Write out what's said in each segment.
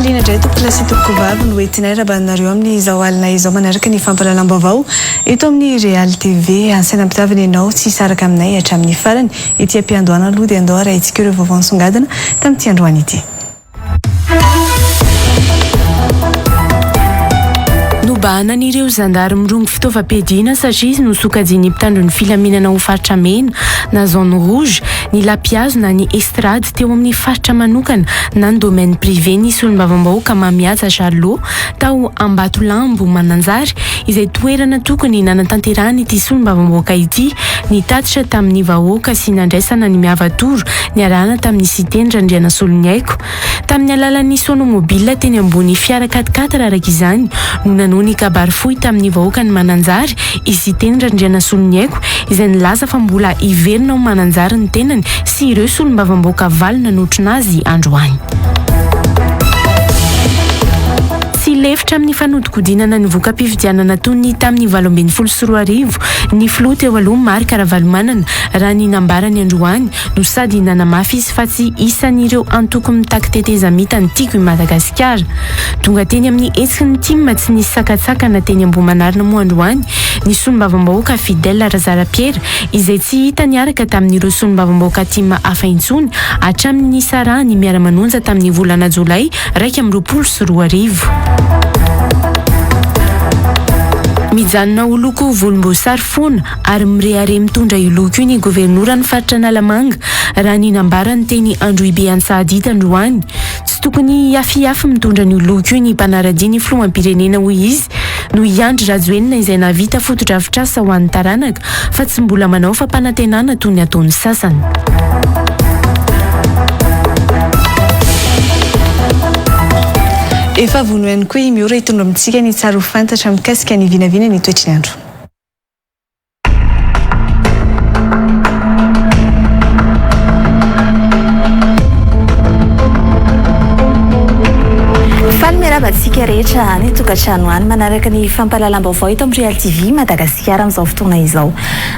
Ampifaliana indray tompokolahy sy tompokovavy no entinay rabanareo amin'izao alina izao manaraka ny fampahalalam-baovao eto amin'ny Real TV. Asaina ampitavina ianao tsy hisaraka aminay hatramin'ny farany. Ety am-piandohana aloha dia andao arahintsika ireo vaovao nisongadina tamin'ity androany ity. Nobahanan'ireo zandary mirongo fitaovam-piadiana satria nosokajian'ny mpitandro ny filaminana ho faritra mena na zone rouge ny lapihazo na ny estrade teo amin'ny faritra manokana na ny domaine privé ny solombavambahoaka Mamihaja Charlot tao Ambatolambo Mananjary izay toerana tokony nanatanterahan'ity solombavambahoaka ity ny tatitra tamin'ny vahoaka sy nandraisana ny Miavatoro niarahana tamin'ny Siteny Randrianasoloniaiko. Tamin'ny alalan'ny sonomobile teny ambony fiara quatre-quatre araka izany no nanao ny kabary fohy tamin'ny vahoakan'i Mananjary i Siteny Randrianasoloniaiko izay nilaza fa mbola hiverina ao Mananjary ny tenany sy ireo solombavambahoaka valo nanotrona azy androany. Tsy lefitra amin'ny fanodikodinana ny voka-pifidianana toy ny tamin'ny 2018 ny filoha teo aloha Marc Ravalomanana raha ny nambarany androany no sady nanamafy izy fa tsy isan'ireo antoko mitaky tetezamita ny Tiako i Madagasikara. Tonga teny amin'ny hetsiky ny tim tsy nisy sakantsakana teny Ambohimanarina moa androany ny solombavambahoaka Fidèle Razarapiera izay tsy hita niaraka tamin'ireo solombavambahoaka tim hafa intsony hatramin'ny nisarahany miara-manonja tamin'ny volana jolay 2021. Mijanona ho loko volomboasary foana ary mirehareha mitondra io loko io ny governoran'ny faritra Analamanga raha ny nambarany teny Androhibe Antsahadinta androany. Tsy tokony hiafiafy mitondra an'io loko io ny mpanara-dia ny filoham-pirenena hoy izy noho i Andry Rajoelina izay nahavita fotodrafitrasa ho an'ny taranaka fa tsy mbola manao fampanantenana toy ny ataon'ny sasany. Efa vono ihany koa i Miora hitondra amintsika ny tsara ho fantatra mikasika ny vinavina ny toetry ny andro. Faly miarahaba antsika rehetra any an-tokantrano any manaraka ny fampahalalam-baovao eto amin'ny Real TV Madagasikara amin'izao fotoana izao.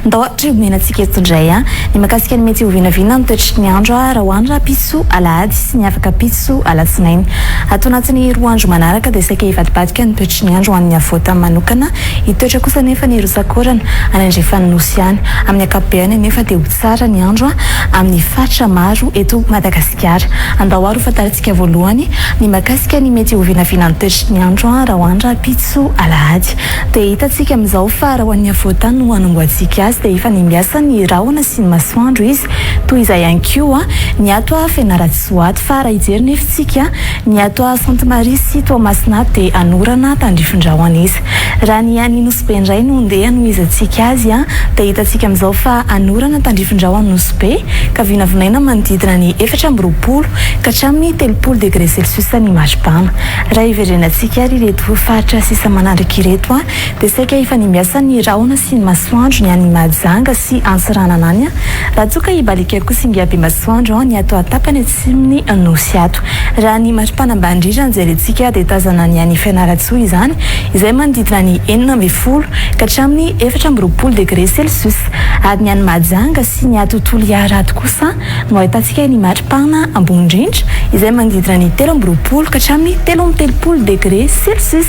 Ndao hatreho omena antsika eto indray ny mahakasika ny mety ho vinavina ny toetry ny andro raha ho any rahampitso alahady sy ny afaka ampitso alatsinainy. Ato anatin'ny roa andro manaraka dia saika hivadibadika ny toetry ny andro ho an'ny afovoantany manokana. Hitoetra kosa anefa ny rotsak'orana any andrefan'ny Nosy any. Amin'ny ankapobeany anefa dia ho tsara ny andro amin'ny faritra maro eto Madagasikara. Andao ary ho fantarintsika voalohany ny mahakasika ny mety ho vinavinan'ny toetry ny andro raha ho any rahampitso alahady. Dia hitantsika amin'izao fa raha ho an'ny afovoantany no hanombohantsika azy dia efa nimiasa ny rahona sy ny masoandro izy, toy izay ihany koa ny ato Fianarantsoa ato. Fa raha hijery nefa isika ny ato Sainte Marie sy Toamasina ato dia hanorana tandrifin-drahona izy. Raha ny any Nosy Be indray no ndeha hanohizantsika azy dia hitantsika amin'izao fa hanorana tandrifin-drahona Nosy Be ka vinavinaina manodidina ny 24 ka hatramin'ny 30 degré celsius ny maripana. Raha hiverenantsika ary ireto faritra sisa manaraka ireto dia saika efa nimiasan'ny rahona sy ny masoandro ny any Mahajanga sy Antsiranana any raha toa ka i Balika kosa ingahy Bemasoandro ny ato tapany atsimon'ny Nosy ato. Raha ny maripana ambany indrindra no jerentsika dia tazana ny any Fianarantsoa izany izay manodidina ny 16 ka hatramin'ny 24 degré celsius ary ny any Mahajanga sy ny ato Toliara ato kosa no ahitantsika ny maripana ambony indrindra izay manodidina ny 23 ka hatramin'ny 33 degre celsius.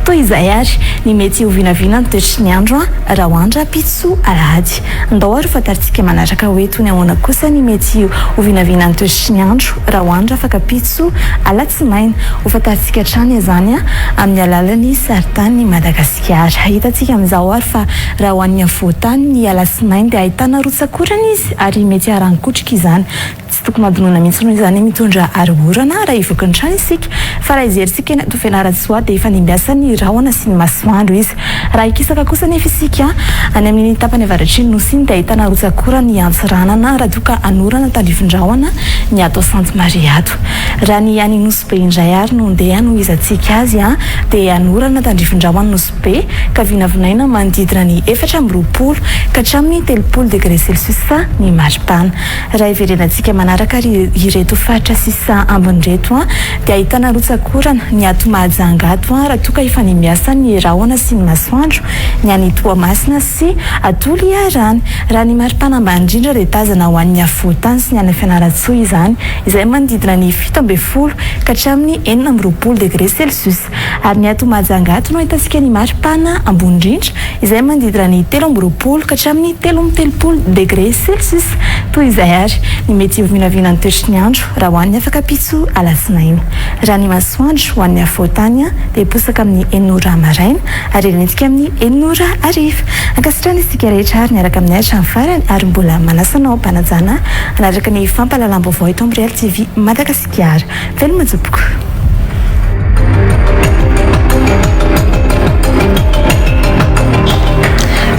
Toy izay ary ny mety ho vinavina ny toetry ny andro raha ho any rahampitso alahady. Ndao ary ho fantarintsika manaraka hoe toy ny ahoana kosa ny mety ho vinavina ny toetry ny andro raha ho any rafakampitso alatsinainy. Ho fantarintsika hatrany izany amin'ny alalan'ny saritanin'i Madagasikara. Hitantsika amin'izao ary fa raha ho an'ny afovoantany ny alatsinainy dia ahitana rotsak'orana izy. Ary mety harankotrika izany. Tsy tokony hadinoina mihitsy noho izany mitondra aro-orana raha hivoaka ny trano isika. Fa raha hijery isika eny ato Fianarantsoa dia efa nimbiasan'ny rahona sy ny masoandro izy. Raha hikisaka kosa anefa isika any amin'iny tapany avaratry ny Nosy iny dia ahitana rotsak'orana i Antsiranana raha toa ka hanorana tandrifin-drahona ny ato Sainte Marie ato. Raha ny any Nosy Be indray ary no ndeha hanohizantsika azy dia hanorana tandrifin-drahona Nosy Be ka vinavinaina manodidina ny 24 ka hatramin'ny 30 degré celsius ny maripana. Raha hiverenantsika manaraka ary ireto faritra sisa ambiny ireto dia ahitana rotsak'orana ny ato Mahajanga ato raha toa ka efa nimiasa ny rahona sy ny masoandro. masoandro ny any Toamasina sy Toliara any. Raha ny maripana ambany indrindra dia tazana ho an'ny afovoan-tany sy ny any Fianarantsoa izany, izay manodidina ny 17 ka hatramin'ny 26 degre celsius. Ary ny ato Mahajanga ato no ahitantsika ny maripana ambony indrindra, izay manodidina ny 23 ka hatramin'ny 33 degre celsius. Toy izay àry ny mety ho vinavinan'ny toetry ny andro raha ho an'ny afak'ampitso alatsinainy. Raha ny masoandro ho an'ny afovoan-tany dia hiposaka amin'ny enina ora maraina ary hilentika amin'ny enina ora hariva. Ankasitrahana isika rehetra ary niaraka aminay hatramin'ny farany ary mbola manasa anao am-panajana hanaraka ny fampahalalam-baovao eto amin'ny Real TV Madagasikara. Veloma tompoko.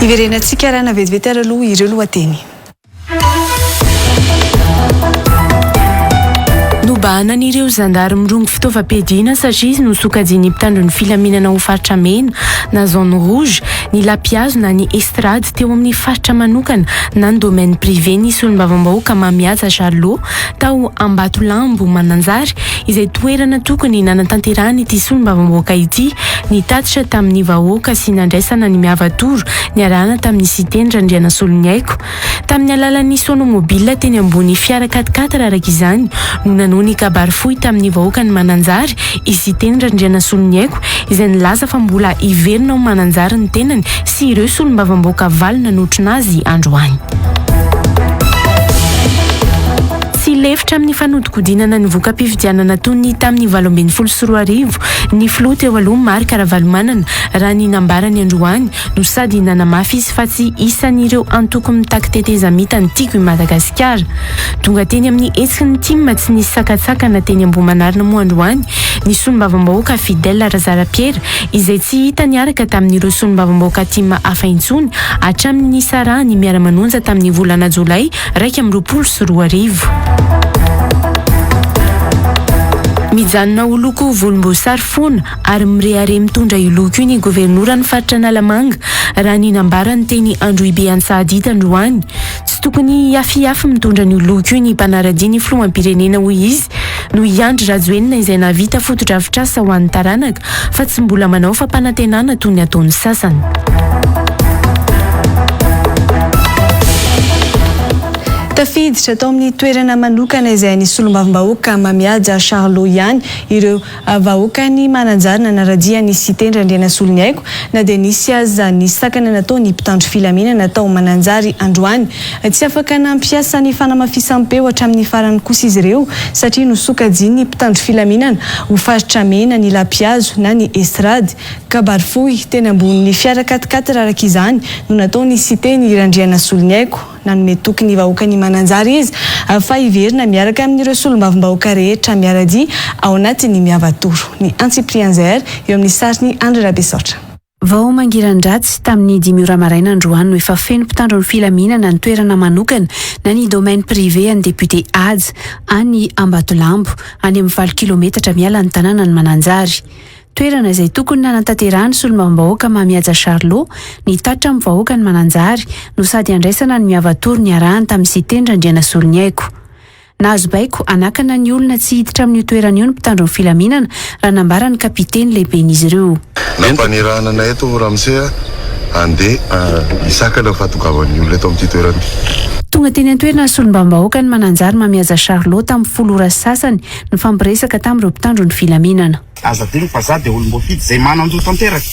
Hiverenantsika arahina vetivety ary aloha ireo lohateny. Nobahanan'ireo zandary mirongo fitaovam-piadiana satria izy nosokajian'ny mpitandro ny filaminana ho faritra mena na zone rouge ny lapihazo na ny estrade teo amin'ny faritra manokana na ny domaine privé ny solombavambahoaka Mamihaja Charlot tao Ambatolampy Mananjary izay toerana tokony nanatanterahany ity solombavambahoaka ity ny tatitra tamin'ny vahoaka sy nandraisana ny Miavatoro niarahana tamin'ny Siteny Randrianasoloniaiko Tamin'ny alalan'ny sonomobile teny ambony fiara quatre-quatre araka izany no nanao ny kabary fohy tamin'ny vahoakan'i Mananjary i Siteny Randrianasoloniaiko izay nilaza fa mbola hiverina ao Mananjary ny tenany sy ireo solombavambahoaka valo nanotrona azy androany. Tsy lefitra amin'ny fanodikodinana ny voka-pifidianana toy ny tamin'ny 2018 ny filoha teo aloha Marc Ravalomanana raha ny nambarany androany no sady nanamafy izy fa tsy isan'ireo antoko mitaky tetezamita ny Tiako i Madagasikara. Tonga teny amin'ny hetsiky ny tim tsy nisy sakantsakana teny Ambohimanarina moa androany ny solombavambahoaka Fidèle Razarapiera izay tsy hita niaraka tamin'ireo solombavambahoaka tim hafa intsony hatramin'ny nisarahany miara-manonja tamin'ny volana jolay 2021. Mijanona ho loko volomboasary foana ary mirehareha mitondra io loko io ny governoran'ny faritra Analamanga, raha ny nambarany teny Androhibe Antsahadinta androany. Tsy tokony hiafiafy mitondra an'io loko io ny mpanara-dia ny filoham-pirenena, hoy izy, noho i Andry Rajoelina izay nahavita fotodrafitrasa ho an'ny taranaka fa tsy mbola manao fampanantenana toy ny ataon'ny sasany. Tafiditra tao amin'ny toerana manokana izay an'ny solombavambahoaka Mamihaja Charlot ihany ireo Vahoakan'i Mananjary nanara-dia an'i Siteny Randrianasoloniaiko na dia nisy aza ny sakana nataon'ny mpitandro filaminana tao Mananjary androany. Tsy afaka nampiasa ny fanamafisam-peo hatramin'ny farany kosa izy ireo satria nosokajian'ny mpitandro filaminana ho faritra mena ny lapihazo na ny estrade. Kabary fohy teny ambonin'ny fiara quat-quatre araka izany no nataon'i Siteny Randrianasoloniaiko. Nanome toky ny vahoakan'i Mananjary izy fa hiverina miaraka amin'ireo solombavambahoaka rehetra miara-dia ao anatin'ny Miavatoro. Ny antsipirian'izay ary eo amin'ny sarin'i Andry Rabesaotra. Vao mangiran-dratsy, tamin'ny dimy ora maraina androany no efa feno mpitandro ny filaminana ny toerana manokana na ny domaine privé an'ny député Haja, any Ambatolampy, any amin'ny valo kilometatra miala ny tanànan'i Mananjary. Toerana izay tokony nanatanterahan'ny solombavambahoaka Mamihaja Charlot ny tatitra amin'ny vahoakan'i Mananjary no sady handraisana ny Miavatoro niarahany tamin'ny Siteny Randrianasoloniaiko. Nahazo baiko hanakana ny olona tsy hiditra amin'io toerana io ny mpitandro ny filaminana raha nambaran'ny kapiteny lehiben'izy ireo. Nampanirahana anay eto ramose a, handeha hisakana ny fahatongavan'ny olona eto amin'ity toerana ity. Tonga teny an-toerana ny solombavambahoakan'i Mananjary Mamihaja Charlot tamin'ny folo ora sy sasany nifampiresaka tamin'ireo mpitandro ny filaminana. Aza adino fa za dia olom-boafidy izay manan-jo tanteraka,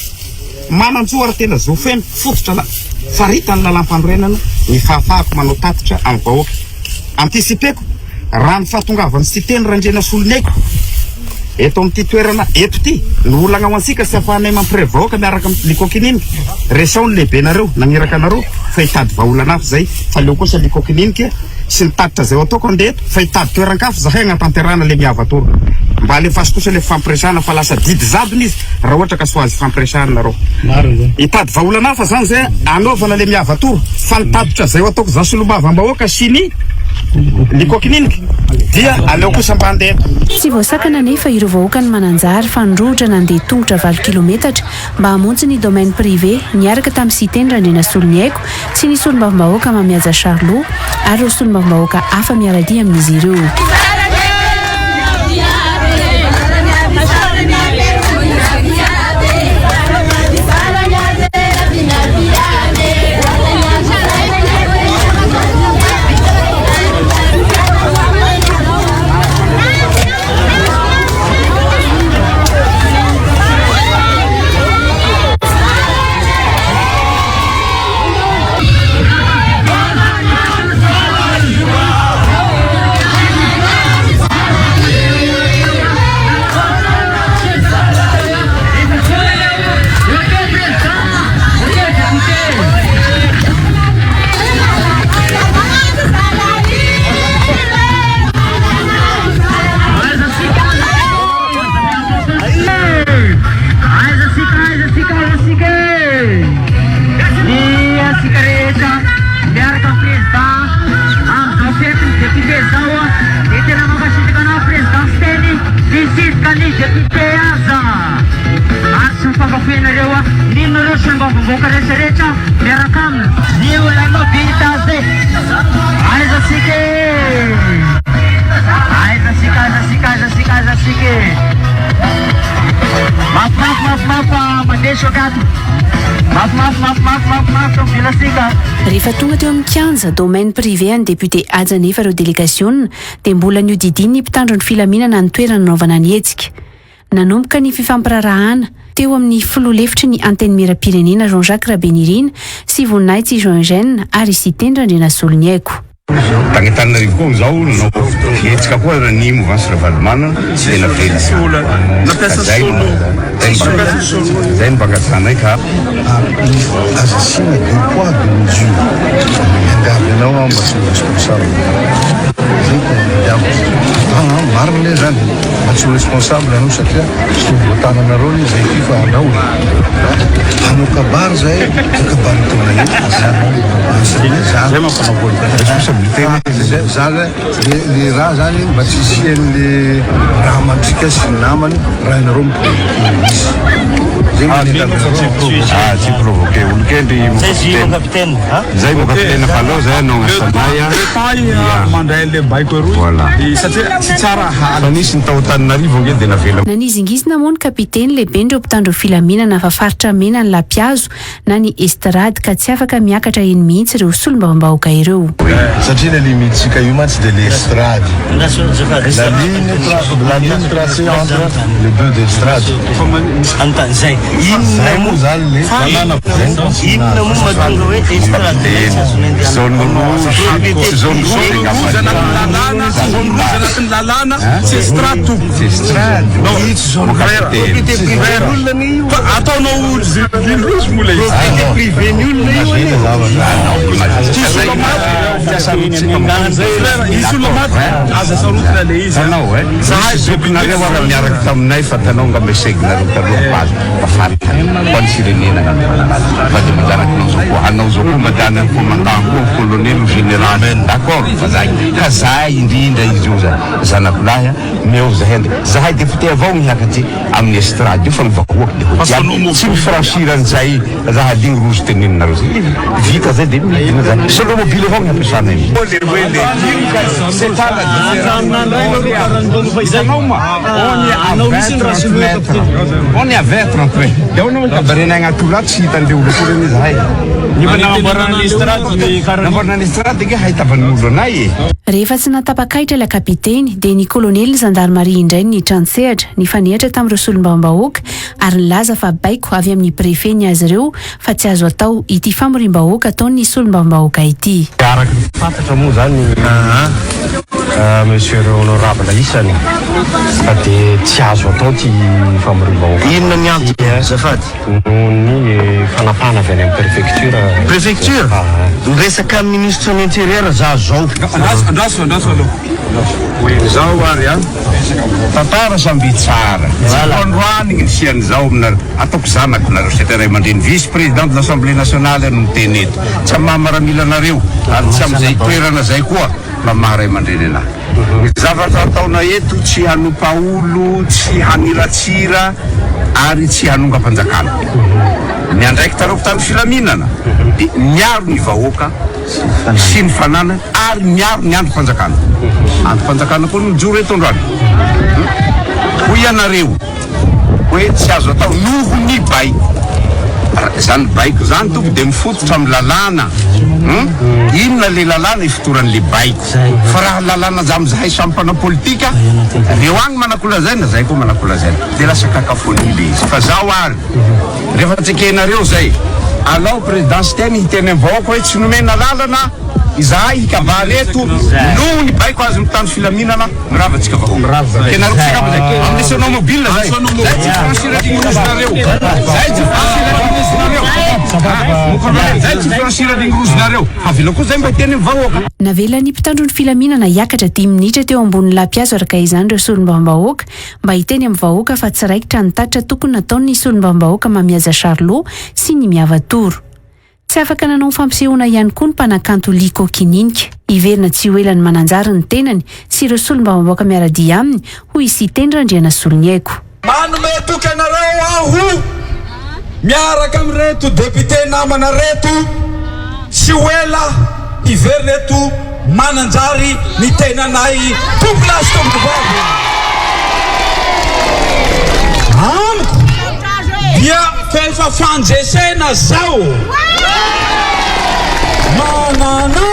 manan-jo ary tena zo feno, fototra la, faritan'ny lalàmpanorenana ny fahafahako manao tatitra amin'ny vahoaka. Anticipeko, raha ny fahatongavan'i Siteny Randrianasoloniaiko eto amin'ity toerana eto ity no olana ho antsika sy afahanay mampirevy vahoaka miaraka amin'ny Likokininika, resaho ny lehibenareo nagniraka anareo fa hitady vahaolana hafa izay fa aleo kosa Likokininika sy ny tatitra izay ho ataoko andeha eto fa hitady toeran-kafa zahay hagnatanterahana le Miavatoro. Mba alefaso kosa le fifampiresahana fa lasa didy jadona izy raha ohatra ka so azo ifampiresahana nareo. Hitady vahaolana hafa zany zay hanaovana le Miavatoro fa ny tatitra izay ho ataoko za solombavambahoaka sy ny Likokininiko dia aleo kosa mba andeha eto. Tsy voasakana anefa ireo vahoakan'i Mananjary fa nirohotra nandeha tongotra valo kilometatra mba hamonjy ny domaine privé niaraka tamin'i Siteny Randrianasoloniaiko sy ny solombavambahoaka Mamihaja Charlot ary ireo solombavambahoaka hafa miara-dia amin'izy ireo. sika, aiza sika, aiza sika e! Ny antsika rehetra miaraka amin'ny président amin'izao fetin'ny député izao dia tena mankasitraka anao président Siteny nitsidika ny député aza ary tsy mifankafohy anareo n'inona ireo solombavambahoaka rehetra rehetra miaraka aminy. Ny olona vita azy aiza sika e! Aiza sika, aiza sika, aiza sika, aiza sika e! Mafy mafy mafy mafy fa mandeha choc ato. Mafy mafy mafy mafy mafy mafy tomobila sika. Rehefa tonga teo amin'ny kianja, domaine privé an'ny député Haja anefa ireo delegasiona dia mbola nihodidin'ny mpitandro ny filaminana ny toerana nanaovana ny hetsika. Nanomboka ny fifampiraharahana teo amin'ny filoha lefitry ny Antenimierampirenena Jean Jacques Rabenirina sy Voninahitsy Jean Eugène ary Siteny Randrianasoloniaiko. Tany Antananarivo koa izao nanao hetsika koa ny mouvance Ravalomanana dia navela. Ka zay no zay no mba angatahanay ka. Aza asiana deux poids deux mesures. Miangavy anao aho mba tsy ho responsable. Zay no tadiaviko. Aa marina le zany. Mba tsy ho responsable anao satria tsy ho voatananareo anie zay ity fa anao e. Hanao kabary zay de kabary ataonay eto fa Zay mampanao politique. Responsabilité za le le raha zany mba tsy hisian'le raha mandriaka sy ny namany raha ianareo mi-provoquer izy. Zay no miangavy anareo. Ah, tsy provoquer olo kendry mon capitaine. Zay mon capitaine fa aleo zay hanao asanay a. Tahy mandray an'le baiko eroy. Voilà. Satria tsy tsara Fa nisy ny tao Antananarivo ange dia navela. Nanizingizina moa ny kapiteny lehiben'ireo mpitandro filaminana fa faritra mena ny lapihazo na ny estrade ka tsy afaka miakatra eny mihitsy ireo solombavambahoaka ireo. Satria le limite-tsika io mantsy dia le estrade. La ligne la ligne tracée entre les deux d'estrade. Zay moa zany le lalàna. Inona moa mahatonga hoe estrade indray tsy azonay andehanana? Zone rouge, tsy zone rouge Zone rouge anatin'ny lalàna, zone rouge anatin'ny lalàna, tsy estrade tompoko. Tsy estrade. Non, frère, Propriété privée n'olona anie io. Fa ataonao ligne rouge moa ilay izy. Propriété privée ny olona io anie. Tsisy olona maty. Frère, hisy olona maty. Aza sarotina ilay izy. Tanao eh. Zahay Misy zokinareo ara miaraka taminay fa tanao angamba eseginareo taloha fa fa fantany fa ny firenena fa de manjaraky nao zao koa hanao zao koa mba de any commandant koa colonel ou général d'accord fa zay ka zay indrindra izy io zany zanako lahy a meo zahay ande zahay député avao ny hiakatry amin'ny estrade io fa ny vahoaky de ho jiaby tsy mi-franchir an'izay raha ligne rouge teneninareo zay vita zay de midina zay solo mobile avao ny ampiasana io. On est à 20 30 mètres. On est à 20 30 mètres. Dia ahoana moa kabarenay agnaty olo ato tsy hitan'ireo olo akory anie zahay. Namboarana ny estrade Namboarana ny estrade ange hahitavan'ny olo anay e. Rehefa tsy nahatapa-kahitra ilay kapiteny dia ny kolonelin'ny zandarimaria indray no niditra an-tsehatra, nifanehatra tamin'ireo solombavambahoaka ary nilaza fa baiko avy amin'ny préfet ny azy ireo fa tsy azo atao ity famoriam-bahoaka ataon'ny solombavambahoaka ity. Araka ny fantatra moa izany Monsieur le honorable isany fa dia tsy azo atao ity famoriam-bahoaka ity. Inona ny antony azafady? Noho ny fanapahana avy any amin'ny préfecture. Préfecture? Miresaka amin'ny ministre ny intérieur za zao. Andraso, andraso, andraso aloha. Zao ary an! Tantara samby tsara. Tsy vao androany ny nisian'izao aminareo. Ataoko zanako nareo satria ray aman-dreny. Vice président de l'Assemblée nationale no miteny eto. Tsy amin'ny maha maramila anareo ary tsy amin'izay toerana izay koa fa maha ray aman-dreny anahy. Ny zavatra ataonay eto tsy hanompa olo, tsy haniratsira ary tsy hanongam-panjakana. Ny andraikitrareo mpitandro filaminana dia miaro ny vahoaka. sy ny fananany ary miaro ny andrim-panjakana. Andrim-panjakana koa no mijoro eto androany. Hoy ianareo hoe tsy azo atao noho ny baiko. Izany baiko izany tompoko dia mifototra amin'ny lalàna. Inona ilay lalàna ifotoran'ilay baiko? Fa raha lalàna amin'izahay samy mpanao politika, reo agny manakolazaina, zahay koa manakolazaina. Dia lasa cacophonie ilay izy. Fa zaho ary. Rehefa tsy ekenareo zay, alao président Siteny hiteny am vahoaka hoe tsy nomena lalana izahay hikabary eto noho ny baiko azon'ny mpitandro filaminana, mirava tsika vahoaka. Ekenareo kosa angamba zay. Amin'ny sono mobile zay. Zay tsy franchir ligne rouge nareo. Zay tsy franchir ligne rouge nareo. Mon colonel, zay tsy franchir ligne rouge nareo. Avelao koa zay mba hiteny amin'ny vahoaka. Navelan'ny mpitandro ny filaminana hiakatra dimy minitra teo ambonin'ny lapihazo araka izany ireo solombavambahoaka mba hiteny amin'ny vahoaka fa tsy raikitra ny tatitra tokony nataon'ny solombavambahoaka Mamihaja Charlot sy ny Miavatoro. Tsy afaka nanao fampisehoana ihany koa ny mpanakanto Liko Kininika. Hiverina tsy ho ela ny Mananjary ny tenany sy ireo solombavambahoaka miara-dia aminy, hoy i Siteny Randrianasoloniaiko. Manome toky anareo aho miaraka amin'ireto député namana reto, tsy ho ela hiverina eto Mananjary ny tenanay tompolahy sy tompokovavy. Amiko dia f'efa fandresena zao. Manana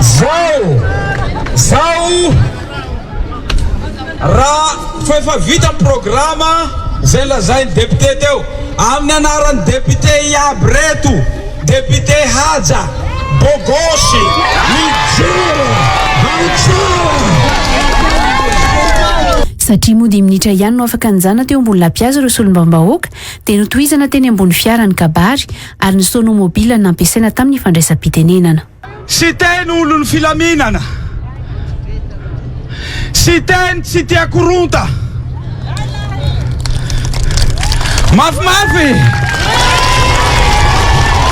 Zao, zao raha fa efa vita ny programa zay lazain'ny député teo, amin'ny anaran'ny député iaby reto, député Haja, bogosy, mijoro, ao tsara. Satria moa dimy minitra ihany no afaka nijanona teo ambony lapihazo ireo solombavambahoaka dia notohizana teny ambony fiara ny kabary ary ny sonomobile nampiasaina tamin'ny fandraisam-pitenenana. Siteny olon'ny filaminana. Siteny tsy tia koronta. Mafimafy.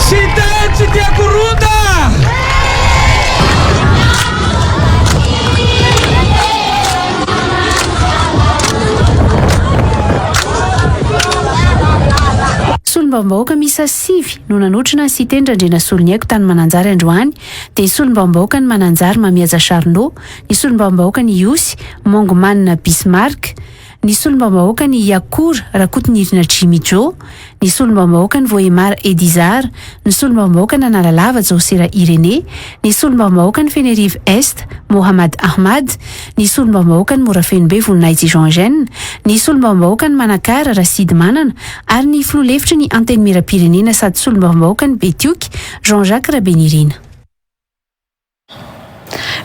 Siteny tsy tia koronta. Solombavambahoaka miisa sivy no nanotrona ny Siteny Randrianasoloniaiko tany Mananjary androany dia ny solombavambahoakan'i Mananjary Mamihaja Charlot, ny solombavambahoakan'i Ihosy, Mongomanina Bismarck, ny solombavambahoakan'i Iakora, Rakotonirina Jimmy Joe, ny solombavambahoakan'i Vohemar Edizar, ny solombavambahoakan'Analalava, Jaosera Irénée, ny solombavambahoakan'i Fenerive Est, Mohamad Ahmad, ny solombavambahoakan'i Morafenobe Voninahitsy Jean Eugène, ny solombavambahoakan'i Manakara, Rasidy Manana, ary ny filoha lefitry ny Antenimierampirenena sady solombavambahoakan'i Betioky, Jean Jacques Rabenirina.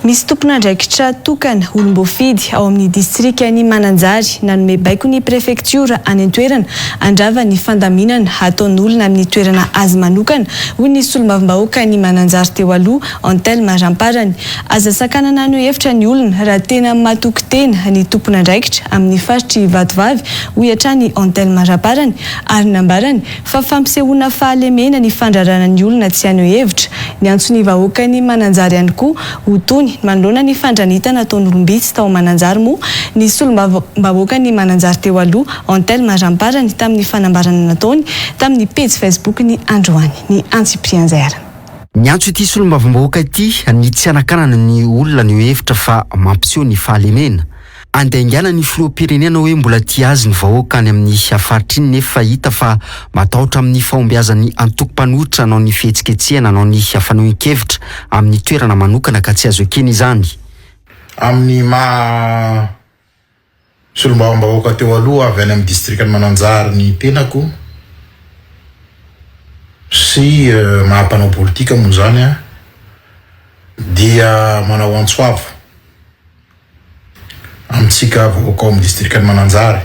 Misy tompon'andraikitra tokana, olom-boafidy, ao amin'ny distrikan'i Mananjary nanome baiko ny prefektiora any an-toerana handrava ny fandaminana hataon'olona amin'ny toerana azy manokana, hoy ny solombavambahoakan'i Mananjary teo aloha, Anthelme Ramparany. Aza sakanana haneho hevitra ny olona raha tena matoky tena ny tompon'andraikitra amin'ny faritr'i Vatovavy, hoy hatrany Anthelme Ramparany, ary nambarany fa fampisehoana fahalemena ny fandrarana ny olona tsy haneho hevitra. Niantso ny vahoakan'i Mananjary ihany koa ho tony manoloana ny fandranitana ataon'olom-bitsy tao Mananjary moa ny solombavambahoakan'i Mananjary teo aloha, Anthelme Ramparany, tamin'ny fanambarana nataony tamin'ny pejy Facebook-ny androany. Ny antsipirian'izay. Niantso ity solombavambahoaka ity ny tsy hanakanana ny olona haneho hevitra fa mampiseho ny fahalemena. Andaingana ny filoham-pirenena hoe mbola tia azy ny vahoaka any amin'ny faritra iny nefa hita fa matahotra amin'ny fahombiazan'ny antoko mpanohitra hanao ny fihetsiketsehana hanao ny fanehoan-kevitra amin'ny toerana manokana ka tsy azo ekena izany. Amin'ny maha Solombavambahoaka teo aloha avy any amin'ny distrikan'i Mananjary ny tenako sy maha mpanao politika moa izany aho dia manao antso avo amintsika vahoaka ao amin'ny distrikan'i Mananjary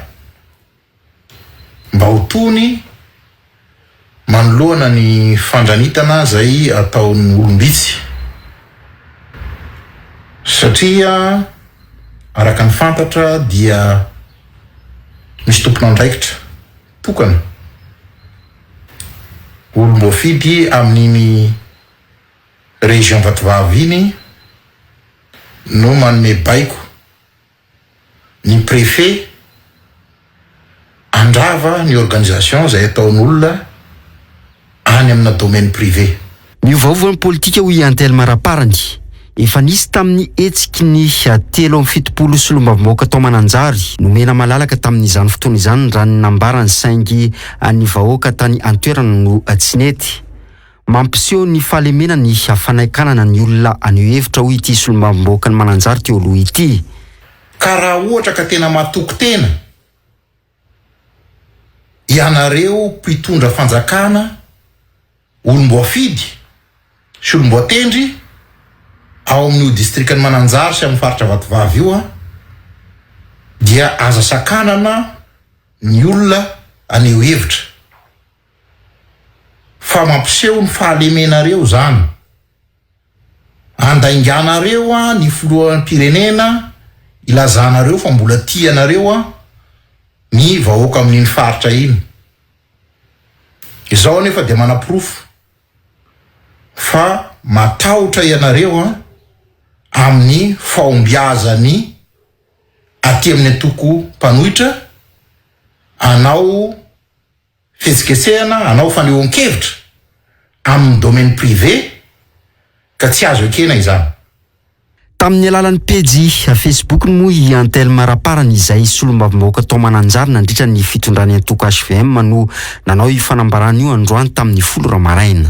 mba ho tony Manoloana ny fandranitana izay ataon'ny olom-bitsy, satria araka ny fantatra dia misy tompon'andraikitra tokana, olom-boafidy amin'iny région Vatovavy iny no manome baiko ny préfet handrava ny organisation izay ataon'olona any amina domaine privé. Miovaova ny politika hoy i Anthelme Raparany. Efa nisy tamin'ny hetsiky ny 73 solombavambahoaka tao Mananjary nomena malalaka tamin'izany fotoana izany raha ny nambarany saingy ny vahoaka tany an-toerana no tsy nety. Mampiseho ny fahalemena ny fanaikanana ny olona haneho hevitra hoy ity solombavambahoakan'i Mananjary teo aloha ity. Ka raha ohatra ka tena matoky tena ianareo mpitondra fanjakana olom-boafidy. sy olom-boatendry ao amin'io distrikan'i Mananjary sy amin'ny faritra Vatovavy io dia aza sakanana ny olona haneho hevitra fa mampiseho ny fahalemenareo izany. Andainganareo ny filoham-pirenena ilazanareo fa mbola tia anareo ny vahoaka amin'iny faritra iny. Izao anefa dia manaporofo fa matahotra ianareo amin'ny fahombiazan'ny aty amin'ny antoko mpanohitra hanao fihetsiketsehana, hanao fanehoan-kevitra amin'ny domaine privé ka tsy azo ekena izany. Tamin'ny alalan'ny pejy Facebook-ny moa i Anthelme Raparany izay solombavambahoaka tao Mananjary nandritra ny fitondran'ny antoko hvm no nanao io fanambarana io androany tamin'ny folo ora maraina.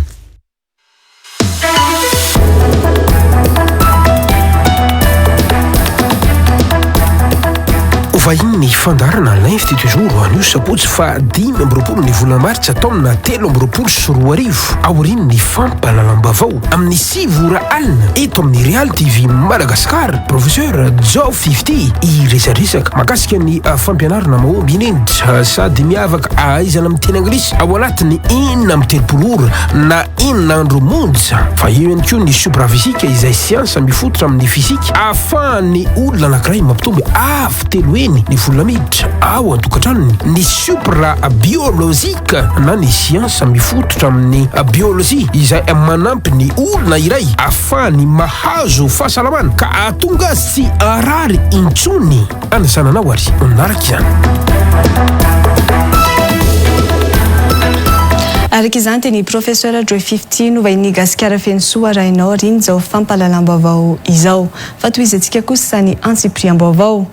Ho vahiny ny fandaharana L'invité du jour anio sabotsy faha 25 ny volana martsa taona 2023 aorian'ny fampahalalam-baovao amin'ny sivy ora alina eto amin'ny Real TV Madagascar Professeur Joe Fifty hiresadresaka mahakasika ny fampianarana mahomby indrindra sady miavaka ahaizana miteny anglisy ao anatin'ny 36 ora na enina andro monja. Fa eo ihany koa ny supraphysique izay siansa mifototra amin'ny fizika ahafahan'ny olona anankiray mampitombo avo telo heny ny vola miditra ao an-tokantranony, ny suprabiologique na ny siansa mifototra amin'ny biolojia izay manampy ny olona iray ahafahany mahazo fahasalamana ka ahatonga azy tsy harary intsony. Anasana anao ary manaraka izany. Araka izany dia ny Professeur Joe Fifty no vahinin'i Gasikara Fenosoa arahinao aorian'izao fampahalalam-baovao izao. Fa tohizantsika kosa ny antsipiriam-baovao.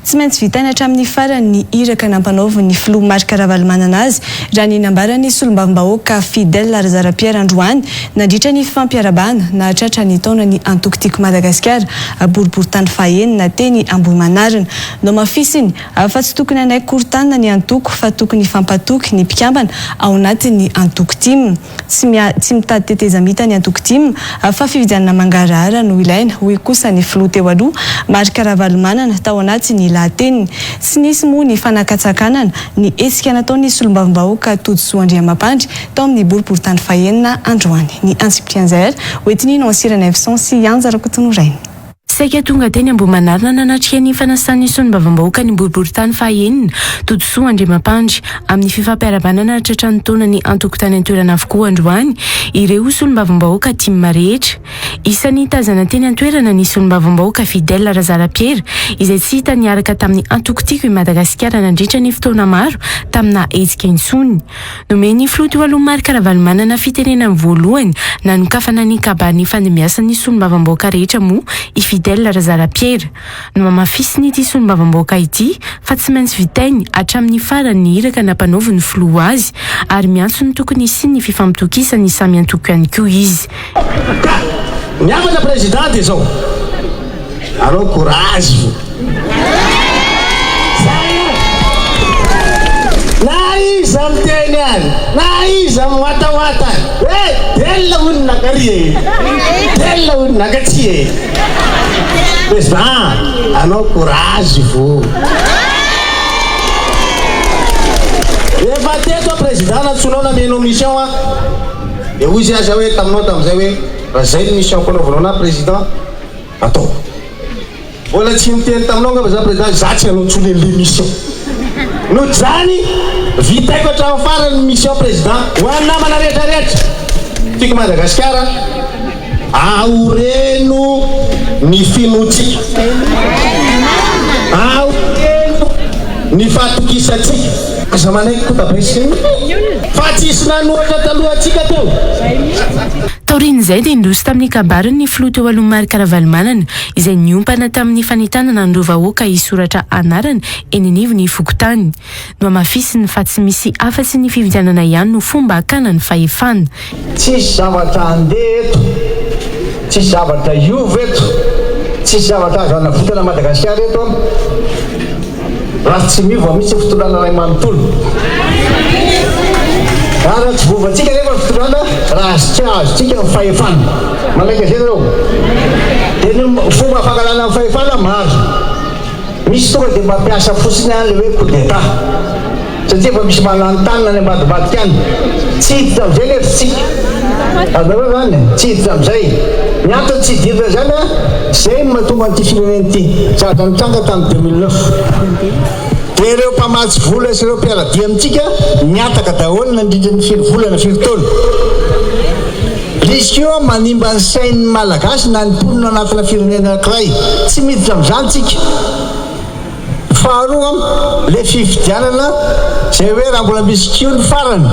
Tsy maintsy vitaina hatramin'ny farany ny iraka nampanaovin'ny filoha Marc Ravalomanana azy, raha ny nambaran'ny solombavambahoaka Fidèle Razara Pierre androany nandritra ny fifampiarahabana nahatratra ny taonan'ny antoko Tiako Madagasikara boriborintany fahenina teny Ambohimanarina. Nohamafisiny fa tsy tokony hanaiky korontana ny antoko fa tokony hifampatoky ny mpikambana ao anatin'ny antoko tim. Tsy tsy mitady tetezamita ny antoko tim fa fifidianana mangarahara no ilaina, hoy kosa ny filoha teo aloha, Marc Ravalomanana, tao anatin'ny lahateniny. Tsy nisy moa ny fanakatsakanana ny hetsika nataon'ny solombavambahoaka Todisoa Andriamampandry tao amin'ny boriborintany fahenina androany. Ny antsipirian'izay ary hoentin'i Nancy Ranaivoson sy Anja Rakotonorainy. Saika tonga teny Ambohimanarina nanatrika ny fanasan'ny solombavambahoaka ny boriborintany fahaenina, Todisoa Andriamampandry, amin'ny fifampiarahabana nahatratra ny taonan'ny antoko tany an-toerana avokoa androany ireo solombavambahoaka tim rehetra. Isan'ny tazana teny an-toerana ny solombavambahoaka Fidèle Razarapiera izay tsy hita niaraka tamin'ny antoko Tiako i Madagasikara nandritra ny fotoana maro tamina hetsika intsony. Nomen'ny filoha teo aloha Marc Ravalomanana fitenenana voalohany nanokafana ny kabary nifandimbiasan'ny solombavambahoaka rehetra moa i Fidèle Razarapiera. Nohamafisin'ity solombavambahoaka ity fa tsy maintsy vitainy hatramin'ny farany ny iraka nampanaovin'ny filoha azy ary miantso ny tokony hisian'ny fifampitokisan'ny samy antoko ihany koa izy. Ka ny hafatra président dia zao, anao courage fo. Zay an! Na iza miteny any, na iza miwatawata any, hoe del hono nakary e, del hono nakatsy e. Président, anao courage fo. Efa teto aho président nantsoinao namenao mission aho. Dia hoy izy aza hoe taminao tamin'izay hoe raha izay ny mission fanaovanao anah président, ataoko. Mbola tsy niteny taminao angamba za président za tsy hanao intsony an'le mission. Noho izany, vitaiko hatramin'ny farany ny mission président. Ho an'ny namana rehetra rehetra, tiako Madagasikara, aoreno ny finoantsika, aoreno ny fahatokisantsika. Aza manaiky kotabe sy fa tsisy nanohatra talohantsika teo. Taorian'izay dia niroso tamin'ny kabariny ny filoha teo aloha Marc Ravalomanana izay niompana tamin'ny fanentanana an'ireo vahoaka hisoratra anarana eny anivon'ny fokontany. Nohamafisiny fa tsy misy afa-tsy ny fifidianana ihany no fomba hakana ny fahefana. Tsisy zavatra handeha eto, tsisy zavatra hiova eto, tsisy zavatra azo hanavotana Madagasikara eto an, raha tsy miova mihitsy ny fitondrana iray manontolo. Ary raha tsy voaovantsika anefa ny. fitondrana raha tsy azontsika ny fahefana. Manaiky an'izay nareo? Dia ny fomba fangalana ny fahefana maro. Misy tonga dia mampiasa fotsiny an le hoe coup d'etat. Satria efa misy mananontanona any ambadimbadika any. Tsy hiditra amin'izay nefa isika. Azonareo zany? Tsy hiditra amin'izay. Ny antony tsy hidirana izany an, izay no mahatonga an'ity firenena ity. Zavatra nitranga tamin'ny 2009. Dia ireo mpamatsy vola sy ireo mpiara-dia amintsika nihataka daholo nandritra ny firy volana, firy taona. Risque io manimba ny sain'ny Malagasy na ny mponina anatina firenena anankiray. Tsy miditra amin'izany tsika. Faharoa, le fifidianana zay hoe raha mbola misy ko ny farany.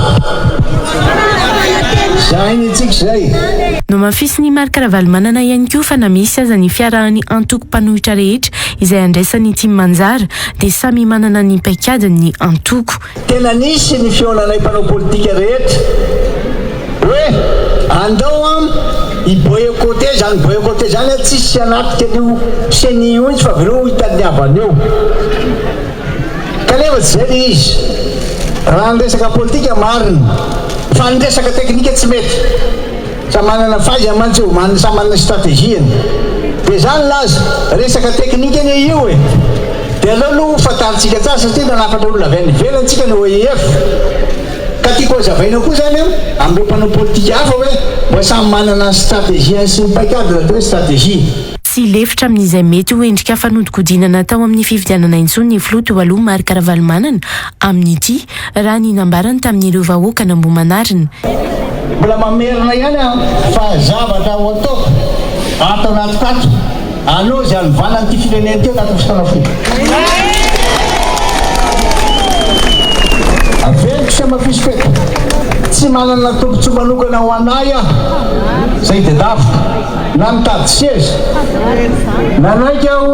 Zay ny antsika zay. Nomafisin'i Marc Ravalomanana ihany koa fa na misy aza ny fiarahan'ny antoko mpanohitra rehetra izay andraisan'ny tim anjara dia samy manana ny paikadiny ny antoko. Tena nisy ny fihaonanay mpanao politika rehetra hoe andao an hi boycotter zany boycotter zany an tsisy hanatrika an'io ceni io mihitsy fa avelao ho hitan'ny havany eo. Kanefa tsy zay le izy. Raha ny resaka politika marina fa ny resaka teknika tsy mety. Samy manana ny fahaizany mantsy io, manana samy manana ny stratégie-ny. Dia za nilaza, resaka teknika anie io e! Dia aleo aloha ho fantarintsika tsara satria nanafatra olona avy any ivelany tsika ny OIF. Ka tiako hazavaina koa zany an, amin'ireo mpanao politika hafa hoe mba samy manana ny stratégie-ny sy ny paikadiny atao hoe stratégie. Tsy hilefitra amin'izay mety ho endrika fanodikodinana atao amin'ny fifidianana intsony ny filoha teo aloha Marc Ravalomanana amin'ity, raha ny nambarany tamin'ireo vahoakan'Ambohimanarina. Mbola mamerina ihany aho fa zavatra ho ataoko ato anatiko ato, aleo izay hanovana an'ity firenena ity anatin'ny fotoana fohy. Averiko sy hamafisiko eto, tsy manana tombontsoa manokana ho an'ahy aho izay tedaviko na mitady seza. Nanaiky aho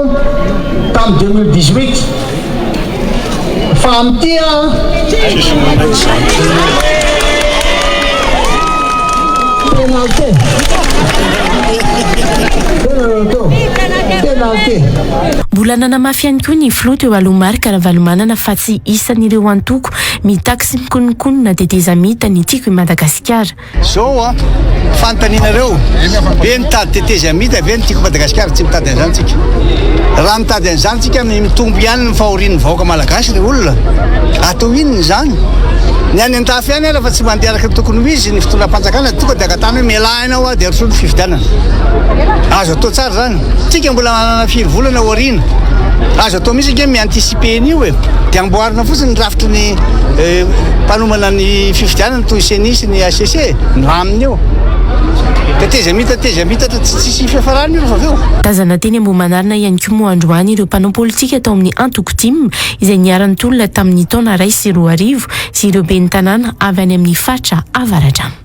tamin'ny 2018. Fa amin'ity an! Penalty! Penalty! Mbola nanamafy ihany koa ny filoha teo aloha Marc Ravalomanana fa tsy isan'ireo antoko mitaky sy mikononkonona tetezamita ny Tiako i Madagasikara. Zao an, fanontanianareo, ve mitady tetezamita ve ny Tiako Madagasikara? Tsy mitady an'izany tsika. Raha mitady an'izany tsika, mitombo ihany ny fahorian'ny vahoaka malagasy ry olona. Atao inona izany? Ny any an-dafy any ara fa tsy mandeha araka ny tokony ho izy ny fitondram-panjakana, tonga dia angatahana hoe mialà ianao dia arosoy ny fifidianana. Azo atao tsara izany. Tsika mbola manana firy volana ao aoriana. Azo atao mihitsy ange mi-anticiper an'io e. Dia amboarina fotsiny ny rafitry ny mpanomana ny fifidianana toy ceni sy ny HCC e. Milamina eo. Tetezamita tetezamita tsy tsisy fiafarany io rehefa avy eo. Tazana teny Ambohimanarina ihany koa moa androany ireo mpanao politika tao amin'ny antoko tim izay niara-nitolona tamin'ny taona 2001 sy ireo ben'ny tanàna avy any amin'ny faritra Avaradrano.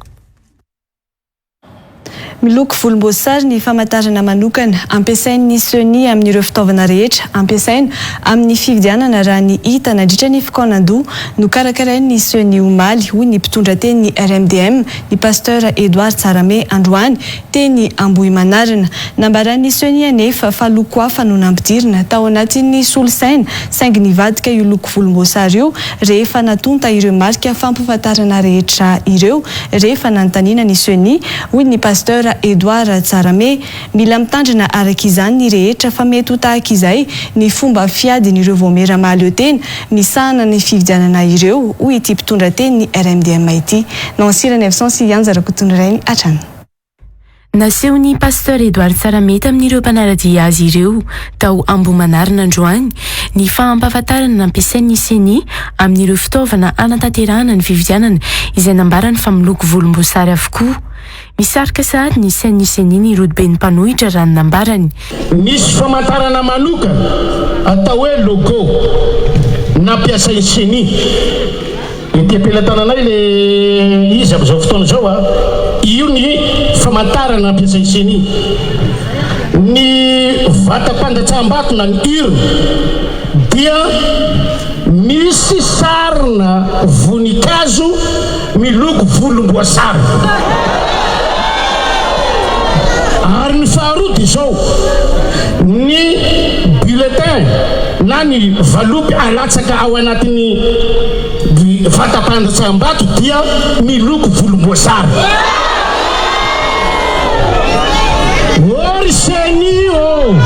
Miloko volomboasary ny famantarana manokana ampiasain'ny Ceni amin'ireo fitaovana rehetra ampiasaina amin'ny fifidianana raha ny hita nandritra ny fikaonandoha nokarakarain'ny Ceni omaly, hoy ny mpitondra tenin'ny RMDM, ny Pasteur Edouard Tsarahame androany teny Ambohimanarina. Nambaran'ny Ceni anefa fa loko hafa no nampidirina tao anatin'ny solosaina saingy nivadika io loko volomboasary io rehefa natonta ireo marika fampahafantarana rehetra ireo rehefa nanontaniana ny Ceni, hoy ny Pasteur Edouard Tsarahame. Mila mitandrina araka izany ny rehetra fa mety ho tahaka izay ny fomba fiadin'ireo vaomiera mahaleo tena misahana ny fifidianana ireo, hoy ity mpitondra tenin'ny RMDM ity. Nancy Ranaivoson sy Ianja Rakotonirainy hatrany. Nasehon'ny Pasteur Edouard Tsarahame tamin'ireo mpanara-dia azy ireo tao Ambohimanarina androany ny fahampahafantarana nampiasain'ny Ceni amin'ireo fitaovana hanatanterahana ny fifidianana izay nambarany fa miloko volomboasary avokoa. Misarika sahady ny sain'ny Ceni ny rodoben'ny mpanohitra raha ny nambarany. Misy famantarana manokana atao hoe logo nampiasain'ny Ceni. Ety am-pelatananay le izy amin'izao fotoana izao a! Io ny famantarana ampiasain'ny Ceni. Ny vatam-pandatsaham-bato na ny urne dia misy sarina voninkazo miloko volomboasary. Ary ny faharoa dia izao, ny bulletin na ny valopy alatsaka ao anatin'ny. Ny vatam-pandatsaham-bato dia miloko volomboasary. Ô ry Ceni ô!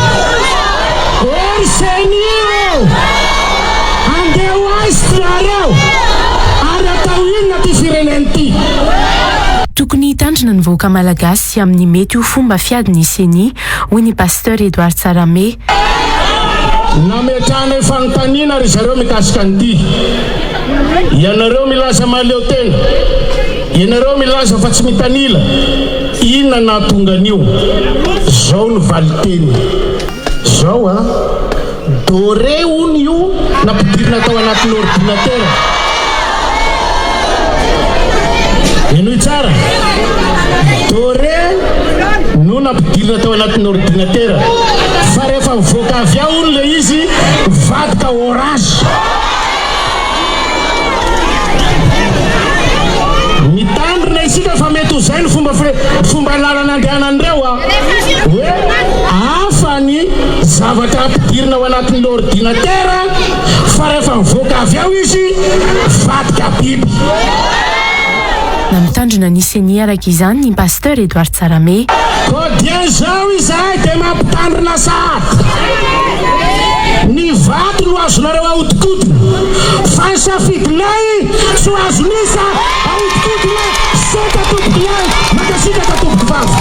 Ô ry Ceni ô! Andeha ho aiza ty nareo? Ary atao inona ty firenena ty? Tokony hitandrina ny vahoaka malagasy amin'ny mety ho fomba fiadin'ny Ceni, hoy ny Pasteur Edouard Tsarahame. Nametrahanay fanontaniana ry zareo mikasika an'ity. Ianareo milaza mahaleo tena, ianareo milaza fa tsy mitanila, inona nahatonga an'io? Zao no valinteny. Zao an! Doré hono io nampidirina tao anatin'ny ordinatera. Henoy tsara. Doré no nampidirina tao anatin'ny ordinatera. Fa rehefa mivoaka avy ao hono ilay izy mivadika orange. Mitandrina isika fa mety ho izay ny fomba fomba lalana andehanan'ireo a. Hoe hafa ny zavatra ampidirina ao anatin'ny ordinatera fa rehefa mivoaka avy ao izy mivadika biby. Nampitandrina ny Ceni araka izany ny Pasteur Edouard Tsarahame. Koa dia izao izahay dia mampitandrina sahady, ny vato no azonareo ahodikodina, fa ny safidinay tsy ho azon'iza ahodikodina, Misaotra tompoko lahy, mankasitraka tompoko vavy.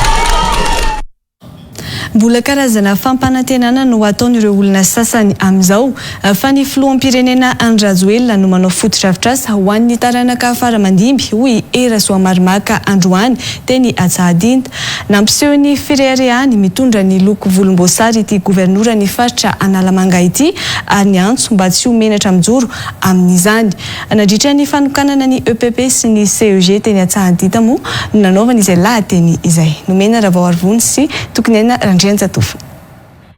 Mbola karazana fampanantenana no ataon'ireo olona sasany amin'izao fa ny filoham-pirenena Andry Rajoelina no manao fotodrafitrasa ho an'ny taranaka fara-mandimby, hoy i Hery Rasoamarimaka androany teny Antsahadinta. Nampiseho ny fireharehany mitondra ny loko volomboasary ity governoran'ny faritra Analamanga ity ary niantso mba tsy ho menatra mijoro amin'izany. Nandritra ny fanokanana ny EPP sy ny CEG teny Antsahadinta moa no nanaovany izay lahateny izay. Nomena Ravaoarivony sy Tokiniaina Randrianjatovo.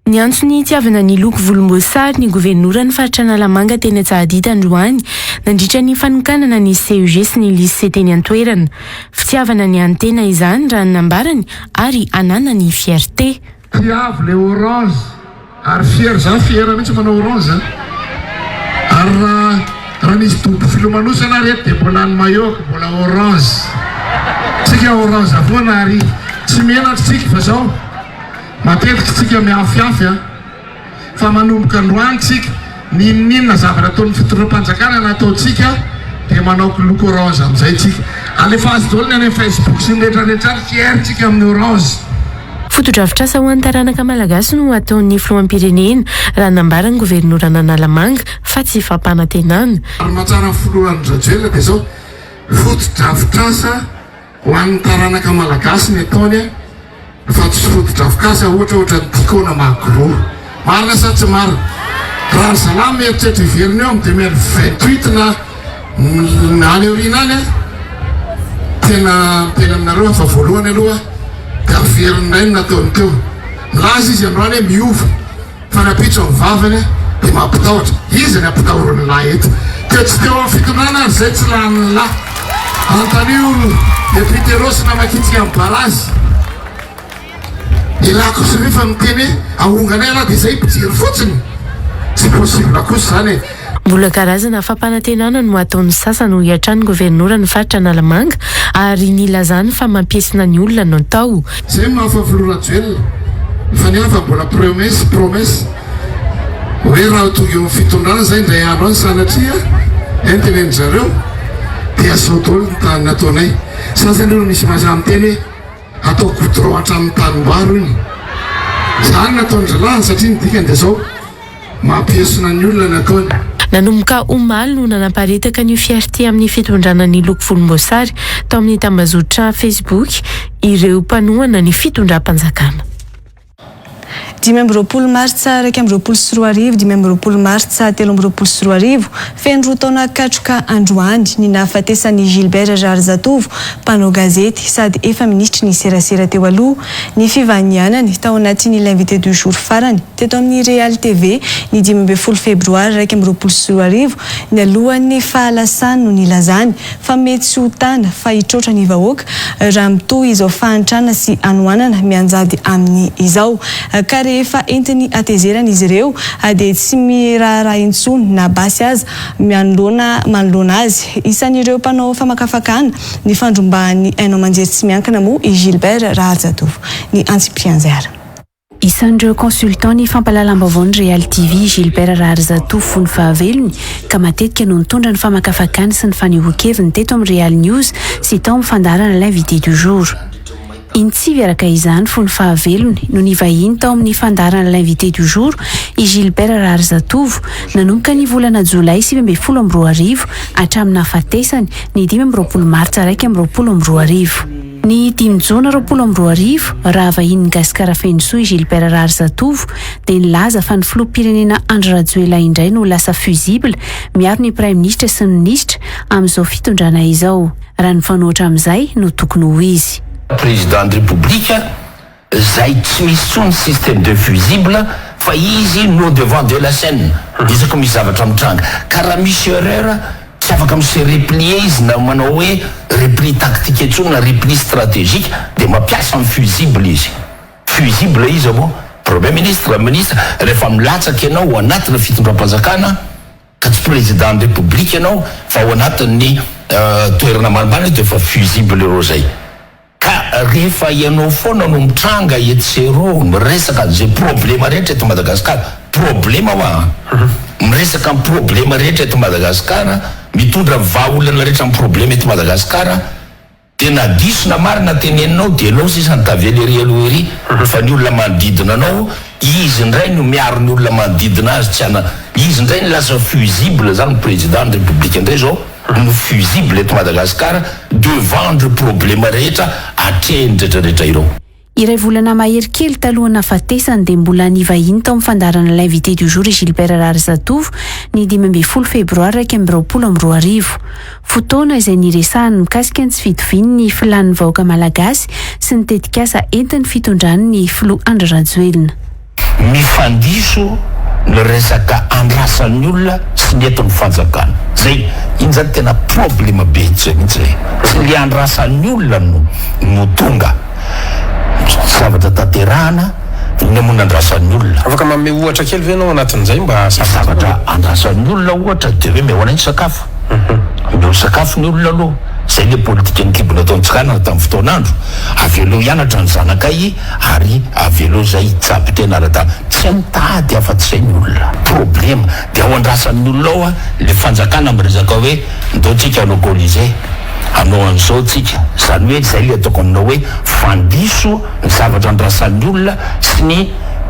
Niantso ny hitiavana ny loko volomboasary ny governoran'ny faritra Analamanga teny Antsahadinta androany nandritra ny fanokanana ny CEG sy ny lycée teny an-toerana. Fitiavana ny an'ny tena izany raha ny nambarany ary ananany fierté. Tiavo le orange ary fier za fier mihitsy manao orange a! Ary raha raha nisy dobo filomanosana ary eto dia mbola ny maillot ko mbola orange. Tsika orange foana ary tsy menatra tsika fa zao matetika tsika miafiafy a! Fa manomboka androany tsika n'inon'inona zavatra ataon'ny fitondram-panjakana na ataontsika dia manao loko orange amin'izay tsika. Alefaso daholo ny any amin'ny facebook sy ny rehetra rehetra any, fier tsika amin'ny orange. Fotodrafitrasa ho an'ny taranaka malagasy no ataon'ny filoham-pirenena, raha nambaran'ny governoran'Analamanga fa tsy fampanantenana. Ary mahatsara ny filoha Andry Rajoelina dia izao, fotodrafitrasa ho an'ny taranaka malagasy ny ataony fa tsy fotodrafikasa ohatra ohatran'ny Tiko na Magro. Marina sa tsy marina? Raha ry zalahy mieritreritra hiverina eo amin'ny 2028 na any aoriana any, tena miteny aminareo aho fa voalohany aloha dia averiny indray ny nataony teo. Milaza izy androany hoe miova. Fa ny ampitso ny vavany dia mampitahotra. Iza ny ampitahorin'ny lahy eto? Teo tsy teo amin'ny fitondrana ary izay tsy lanin'ny lahy. Anontanio député Rossy namakintsika ny barazy. Elah kosa nefa miteny hoe ahonganay elah dia izay mpijery fotsiny? Tsy possible kosa izany e. Mbola karazana fampanantenana no ataon'ny sasany hoy hatrany ny governoran'ny faritra Analamanga ary nilazany fa mampiesona ny olona no atao. Zay no mahafa filoha Rajoelina fa ny hafa mbola promesse promesse hoe raha tonga eo amin'ny fitondrana zay indray andro any sanatria eh ny tenenin zareo dia zao daholo ny tany nataonay sasany ireo misy mahasahy miteny hoe atao goudron hatramin'ny tanimbary hono zany nataon-dralahy satria ny dikany dia zao Mampiesona ny olona ny ataony. Nanomboka omaly no nanaparitaka ny fierté amin'ny fitondrana ny loko volomboasary tao amin'ny tambazotra Facebook ireo mpanohana ny fitondram-panjakana. 25 martsa 2021, 25 martsa 2023, Feno roa taona katroka androany ny nahafatesan'i Gilbert Raharizatovo, mpanao gazety sady efa minisitry ny serasera teo aloha. Ny fivahinianany tao anatin'ny L'invité du jour farany teto amin'ny Real TV ny 15 febroary 2021 nialohan'ny fahalasany no nilazany fa mety tsy ho tana fa hitroatra ny vahoaka raha mitohy izao fahantrana sy hanoanana mianjady aminy izao. Ka rehefa. rehefa entin'ny hatezerana izy ireo dia tsy miraharaha intsony na basy aza manoloana manoloana azy. Isan'ireo mpanao famakafakana ny fandrombahan'ny haino aman-jery tsy miankina moa i Gilbert Raharijatovo. Ny antsipirian'izay. Isan'ireo consultant ny fampahalalam-baovaon'ny Real TV i Gilbert Raharizatovo fony fahavelony ka matetika no nitondra ny famakafakany sy ny fanehoan-keviny teto amin'ny Real News sy tao amin'ny fandaharana L'invité du jour. Intsivy araka izany fony fahavelony no nivahiny tao amin'ny fandaharana L'invité du jour i Gilbert Raharizatovo nanomboka ny volana jolay 2019 hatramin'ny nahafatesany ny 25 martsa 2021. Ny dimy jona 2020, raha vahinin'i Gasikara Fenosoa i Gilbert Raharizatovo dia nilaza fa ny filoham-pirenena Andry Rajoelina indray no lasa fusible miaro ny praiminisitra sy ny minisitra amin'izao fitondrana izao. Raha ny mifanohitra amin'izay no tokony ho izy. Président ny Repoblika zay tsy misy tsony système de fusible fa izy no devant de la scène isaky misy zavatra mitranga ka raha misy erreur tsy afaka mi se replier izy na manao hoe repli tactique intsony na repli stratégique dia mampiasa ny fusible izy fusible iza moa premier ministre ministre rehefa milatsaka ianao ao anatina fitondram-panjakana ka tsy président ny république ianao fa ao anatin'ny toerana ambanimbany dia efa fusible ireo zay Ka rehefa ianao foana no mitranga etsy sy eroa miresaka an'izay problema rehetra eto Madagascar, problema hoa an! Miresaka ny problema rehetra eto Madagascar, mitondra ny vahaolana rehetra amin'ny problema eto Madagascar, dia na diso na marina teneninao dia ianao sisa no tavela ery aloha ery fa ny olona manodidina anao, izy indray no miaro ny olona manodidina azy tsy ana, izy indray no lasa fusible zany, président ny république indray zao. no fusible eto Madagascar devant ireo problema rehetra atrehiny rehetra rehetra ireo. Iray volana mahery kely talohan'ny nahafatesany dia mbola nivahiny tao amin'ny fandaharana L'invité du jour i Gilbert Raharizatovo ny 15 febroary 2021. Fotoana izay niresahany mikasika ny tsy fitovian'ny filàn'ny vahoaka malagasy sy ny tetikasa entin'ny fitondran'ny filoha Andry Rajoelina. Mifandiso ny resaka andrasan'ny olona sy ny eto ny fanjakana. Zay, iny zany tena problema be zay mihitsy zay. Tsy le andrasan'ny olona no no tonga. Zavatra tanterahana inona moa no andrasan'ny olona. Afaka manome ohatra kely ve ianao anatin'izay mba hazava tsara? Zavatra andrasan'ny olona ohatra dia hoe omeo anay ny sakafo. Omeo sakafo ny olona aloha. Zay le politikan'ny kibo nataon-tsikanana tamin'ny fotoan'andro. Avelao hianatra ny zanakay. Ary avelao izay hitsabo tena ara-dalana. Tsy mitady afa-tsy izay ny olona. Problema dia ao andrasan'ny olona ao le fanjakana miresaka hoe ndao tsika hanao colisée, hanao an'izao tsika. Izany hoe izay le ataoko aminao hoe fandiso ny zavatra andrasan'ny olona sy ny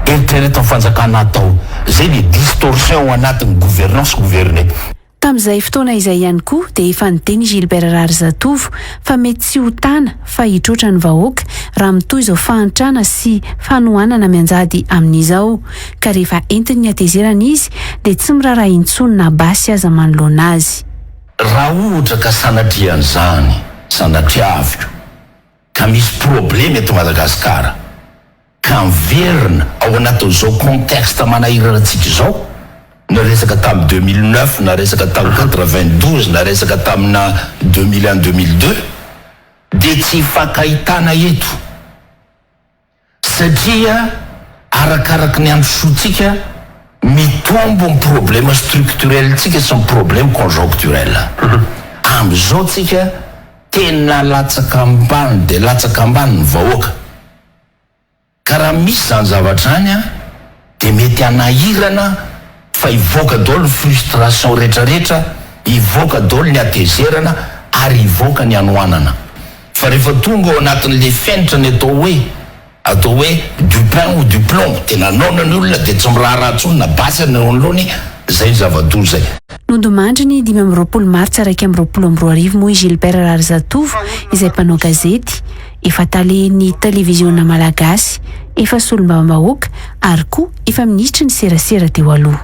eritreretin'ny fanjakana atao. Izay le distorsion ao anatin'ny gouvernance gouverner. Tamin'izay fotoana izay ihany koa dia efa niteny i Gilbert Raharizatovo fa mety tsy ho tana fa hitroatra ny vahoaka raha mitohy izao fahantrana sy fanohanana mianjady amin'izao ka rehefa entin'ny hatezerana izy dia tsy miraharaha intsony na basy aza manoloana azy. Raha ohatra ka sanatrian'izany, sanatriaviko, ka misy problema eto Madagasikara, Ka miverina ao anatin'izao contexte manahirana antsika izao, na resaka tamin'ny 2009, na resaka tamin'ny 92, na resaka tamina 2001, 2002, dia tsy hifankahitana eto. Satria arakaraky ny androsoantsika, mitombo ny problème structurel-tsika sy ny problème conjoncturel. Amin'izao tsika tena latsaka ambany dia latsaka ambany ny vahoaka. Ka raha misy zany zavatra any an, dia mety hanahirana fa hivoaka daholo ny frustration retraretra, hivoaka daholo ny hatezerana ary hivoaka ny hanoanana. Fa rehefa tonga ao anatin'le fenitra ny atao hoe atao hoe du pain ou du plomb, tena noana ny olona dia tsy miraharaha intsony na basy ary ny eo anoloany, zay ny zava-doza e. Nodimandry ny 25 martsa 2021 moa i Gilbert Raharizatovo izay mpanao gazety, efa talen'ny Televiziona Malagasy, efa solombavambahoaka ary koa efa minisitry ny serasera teo aloha.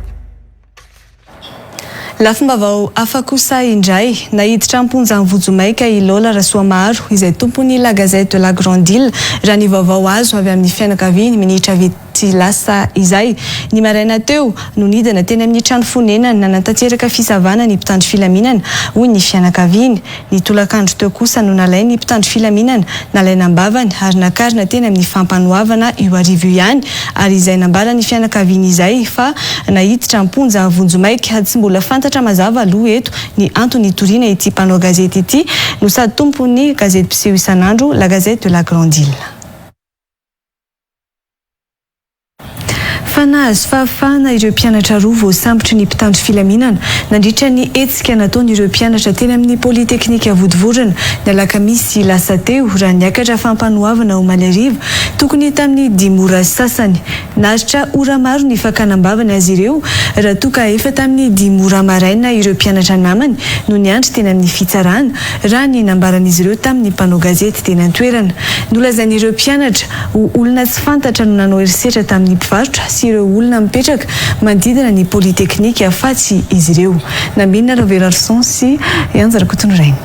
Lafim-baovao hafa kosa indray, naiditra am-ponja vonjimaika i Lola Rasoamaharo, izay tompon'ny La Gazette de la Grande Ile, raha ny vaovao azo avy amin'ny fianakaviany minitra vitsy lasa izay. Ny maraina teo no nidina teny amin'ny trano fonenany nanatanteraka fisavana ny mpitandro filaminana, hoy ny fianakaviany. Ny tolakandro teo kosa no nalain'ny mpitandro filaminana, nalaina am-bavany ary nakarina teny amin'ny fampanoavana io hariva io ihany ary izay nambaran'ny fianakaviany izay fa naiditra am-ponja vonjimaika. Tsy mbola fantatra mazava aloha eto ny antony nitoriana ity mpanao gazety ity no sady tompon'ny gazety mpiseho isan'andro La Gazette de la Grande Ile. Fa nahazo fahafahana ireo mpianatra roa voasambotry ny mpitandro filaminana nandritra ny hetsika nataon'ireo mpianatra teny amin'ny Polyteknika Vontovorona ny alakamisy lasa teo raha niakatra fampanoavana omaly hariva tokony tamin'ny dimy ora sasany. Naharitra ora maro ny fakana am-bavany azy ireo raha toa ka efa tamin'ny dimy ora maraina ireo mpianatra namany no niandry teny amin'ny fitsarana raha ny nambaran'izy ireo tamin'ny mpanao gazety teny an-toerana. Nolazain'ireo mpianatra ho olona tsy fantatra no nanao herisetra tamin'ny mpivarotra sy ireo olona mipetraka manodidina ny Polyteknika fa tsy izy ireo. Nambinina Ravelarson sy Anja Rakotonirainy.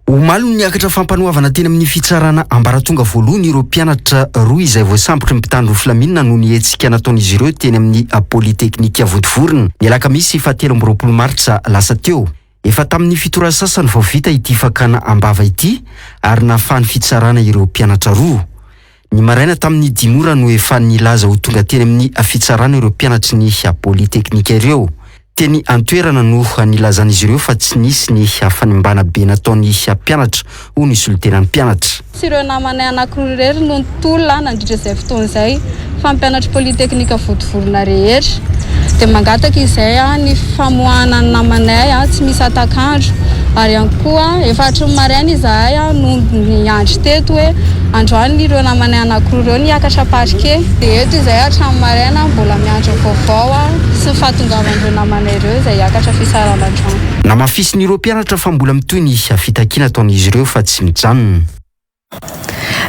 Omaly no niakatra fampanoavana teny amin'ny fitsarana ambaratonga voalohany ireo mpianatra roa izay voasambotry ny mpitandro filaminana noho ny hetsika nataon'izy ireo teny amin'ny Polyteknika Vontovorona ny alakamisy faha 23 martsa lasa teo. Efa tamin'ny fito ora sasany vao vita ity fakana am-bava ity ary nahafahan'ny fitsarana ireo mpianatra roa. Ny maraina tamin'ny dimy ora no efa nilaza ho tonga teny amin'ny fitsarana ireo mpianatry ny Polyteknika ireo. Teny an-toerana no nilazan'izy ireo fa tsy nisy ny fanimbana be nataon'ny mpianatra, hoy ny solontenan'ny mpianatra. Tsy ireo namanay anankiroa irery no nitolona nandritra izay fotoana izay fa ny mpianatry Polyteknika Vontovorona rehetra. Dia mangataka izay ny famoahana ny namanay tsy misy hatak'andro. Ary ihany koa efa hatry ny maraina izahay no niandry teto hoe androany ireo namanay anankiroa ireo no hiakatra parquet. Dia eto izahay hatramin'ny maraina mbola miandry ny vaovao sy ny fahatongavan'ireo namanay ireo izay hiakatra fisarana androany. Namafisin'ireo mpianatra fa mbola mitohy ny fitakiana ataon'izy ireo fa tsy mijanona.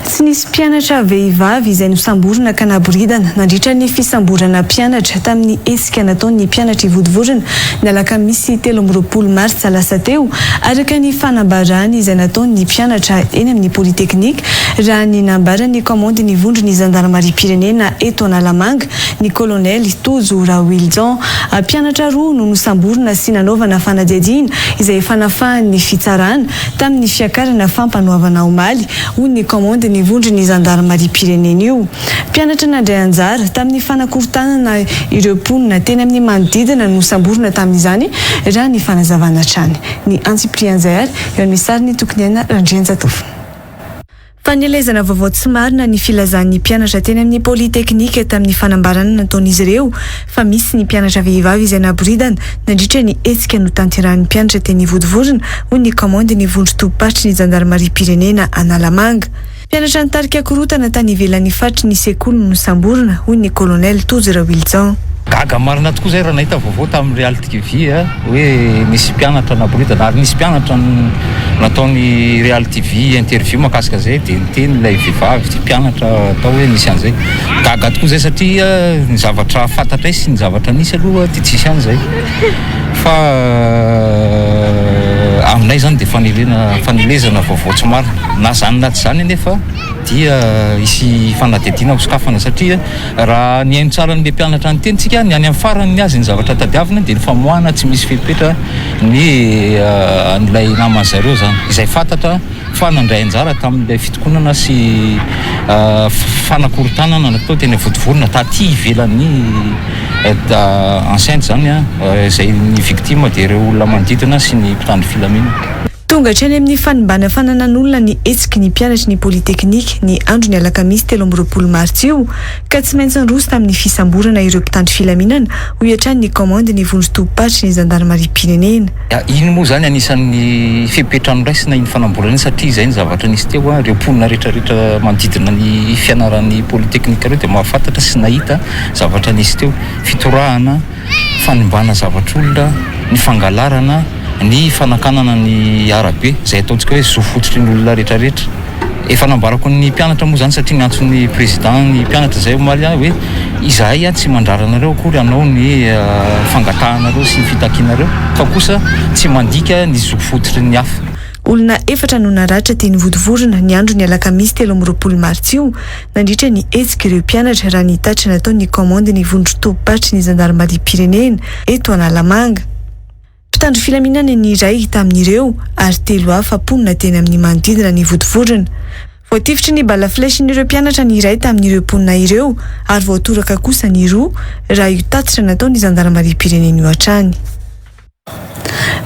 Tsy nisy mpianatra vehivavy izay nosamborina ka naboridana nandritra ny fisamborana mpianatra tamin'ny hetsika nataon'ny mpianatr'i Vontovorona ny alakamisy 23 martsa lasa teo, araka ny fanambarany izay nataon'ny mpianatra eny amin'ny Polytechnique, raha ny nambaran'ny kaomandin'ny vondron'ny zandarimariam-pirenena eto Analamanga, ny kolonely Tojo Raoiljon. Mpianatra roa no nosamborina sy nanaovana fanadihadiana izay efa nafahan'ny fitsarana tamin'ny fiakarana fampanoavana omaly, hoy ny kaomandin'ny vondron'ny zandarimariam-pirenena io. Mpianatra nandray anjara tamin'ny fanakorontanana ireo mponina teny amin'ny manodidina no nosamborina tamin'izany, raha ny fanazavana hatrany. Ny antsipirian'izay ary eo amin'ny sarin'i Tokiniaina Randrianjatovo. Fanelezana vaovao tsy marina ny filazan'ny mpianatra teny amin'ny Polyteknika tamin'ny fanambarana nataon'izy ireo fa misy ny mpianatra vehivavy izay naboridana nandritra ny hetsika notanterahin'ny mpianatra teny Vontovorona, hoy ny kaomandin'ny vondron-tobim-paritry ny zandarimariam-pirenena Analamanga. Mpianatra nitarika korontana tany ivelan'ny faritry ny sekoly no nosamborina, hoy ny kolonely Tojo Raoilijan. Gaga marina tokoa zay raha nahita vaovao tamin'ny Real TV hoe nisy mpianatra naboridana ary nisy mpianatra nataon'ny Real TV interview mahakasika zay dia niteny ilay vehivavy ity mpianatra atao hoe nisy an'izay. Gaga tokoa zay satria ny zavatra fantatray sy ny zavatra nisy aloha dia tsisy an'izay fa aminay zany dia fanelena fanelezana vaovao tsy marina. Na zany na tsy zany anefa dia hisy fanadihadiana hosokafana satria Raha nihaino tsara an'ilay mpianatra niteny tsika, ny any amin'ny farany ny azy ny zavatra tadiavina dia ny famoahana tsy misy fepetra ny an'ilay naman'ny zareo izany, izay fantatra fa nandray anjara tamin'ilay fitokonana sy fanakorontanana natao teny Vontovorona taty ivelan'ny enceinte izany, izay ny victime dia ireo olona manodidina sy ny mpitandro filaminana. Tonga hatrany amin'ny fanimbana fananan'olona ny hetsiky ny mpianatry ny Polyteknika ny andron'ny alakamisy 23 martsa io ka tsy maintsy niroso tamin'ny fisamborana ireo mpitandro filaminana, hoy hatrany ny kaomandin'ny vondron-tobim-paritry ny zandarimariam-pirenena. Iny moa izany anisan'ny fepetra noraisina iny fanamborana iny satria izay ny zavatra nisy teo, ireo mponina rehetrarehetra manodidina ny fianaran'ny Polyteknika ireo dia mahafantatra sy nahita zavatra nisy teo, fitorahana. fanimbana zavatr'olona, ny fangalarana, ny fanakanana ny arabe, izay ataontsika hoe zo fototry ny olona rehetrarehetra. Efa nambarako ny mpianatra moa izany satria niantso ny président ny mpianatra izay omaly aho hoe izahay tsy mandrara anareo akory hanao ny fangatahanareo sy ny fitakianareo fa kosa tsy mandika ny zo fototry ny hafa. Olona efatra no naratra teny Vontovorona ny andron'ny alakamisy 23 martsa io nandritra ny hetsik'ireo mpianatra raha ny tatitra nataon'ny kaomandin'ny vondron-tobim-paritry ny zandarimariam-pirenena eto Analamanga. Mpitandro filaminana ny iray tamin'ireo ary telo hafa mponina teny amin'ny manodidina ny Vontovorona. Voatifitry ny bala flèche-n'ireo mpianatra ny iray tamin'ireo mponina ireo ary voatoraka kosa ny roa, raha io tatitra nataon'ny zandarimariam-pirenena io hatrany.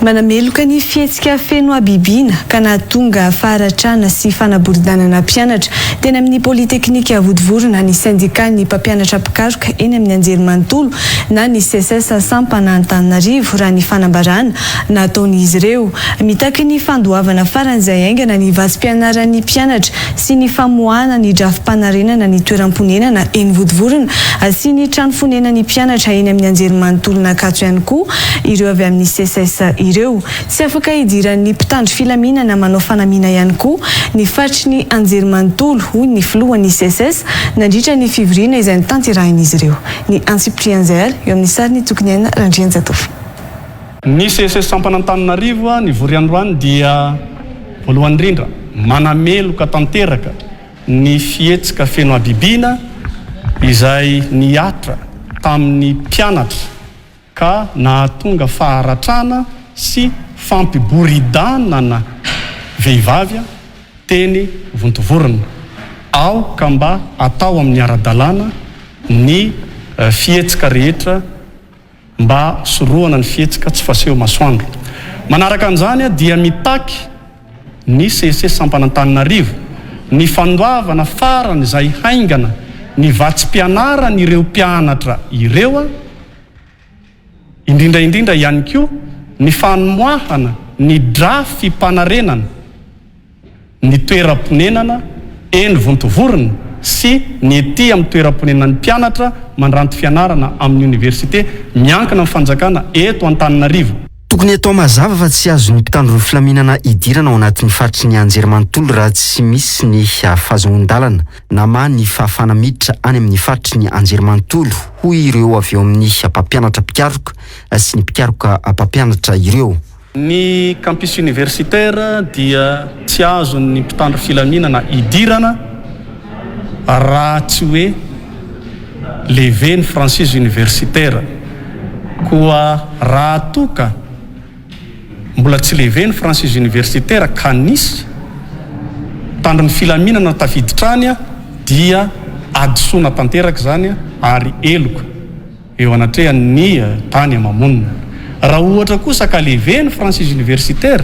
Manameloka ny fihetsika feno habibiana ka nahatonga faharatrana sy fanaboridanana mpianatra teny amin'ny Polyteknika Vontovorona ny sendikan'ny mpampianatra mpikaroka eny amin'ny anjerimanontolo na ny Seces sampana Antananarivo, raha ny fanambarana nataon'izy ireo. Mitaky ny fandoavana faran'izay haingana ny vatsim-pianaran'ny mpianatra sy ny famoahana ny drafi-panarenana ny toeram-ponenana eny Vontovorona sy ny trano fonenan'ny mpianatra eny amin'ny anjerimanontolon'Ankatso ihany koa ireo avy amin'ny Seces ireo. Tsy afaka idiran'ny mpitandro filaminana manao fanamiana ihany koa ny faritry ny anjerimanontolo, hoy ny filohan'ny Seces nandritra ny fivoriana izay notanterahin'izy ireo. Ny antsipirian'izay ary eo amin'ny sarin'i Tokiniaina Randrianjatovo. Ny CSS Sampana Antananarivo nivory androany dia voalohany indrindra manameloka tanteraka ny fihetsika feno habibiana izay nihatra tamin'ny mpianatra ka nahatonga faharatrana sy fampiboridanana vehivavy teny Vontovorona. Aoka mba atao amin'ny ara-dalàna ny fihetsika rehetra mba sorohana ny fihetsika tsy faseho masoandro. Manaraka an'izany dia mitaky ny CSS Sampana Antananarivo ny fandoavana faran'izay haingana ny vatsim-pianaran'ireo mpianatra ireo, indrindra indrindra ihany koa ny fanoahana ny drafi-panarenana ny toeram-ponenana eny Vontovorona sy ny ety amin'ny toeram-ponenan'ny mpianatra mandranto fianarana amin'ny oniversite miankina amin'ny fanjakana eto Antananarivo. Tokony hatao mazava fa tsy azon'ny mpitandro ny filaminana idirana ao anatin'ny faritry ny anjerimanontolo raha tsy misy ny fahazoan-dalana na ma ny fahafahana miditra any amin'ny faritry ny anjerimanontolo, hoy ireo avy eo amin'ny mpampianatra mpikaroka sy ny mpikaroka mpampianatra ireo. Ny campus universitaire dia tsy azon'ny mpitandro filaminana idirana raha tsy hoe lever ny franchise universitaire. Koa raha toa ka mbola tsy lever ny franchise universitaire ka nisy mpitandro ny filaminana tafiditra any dia hadisoana tanteraka izany ary heloka. eo anatrehan'ny tany ama-monina. Raha ohatra kosa ka lever ny franchise universitaire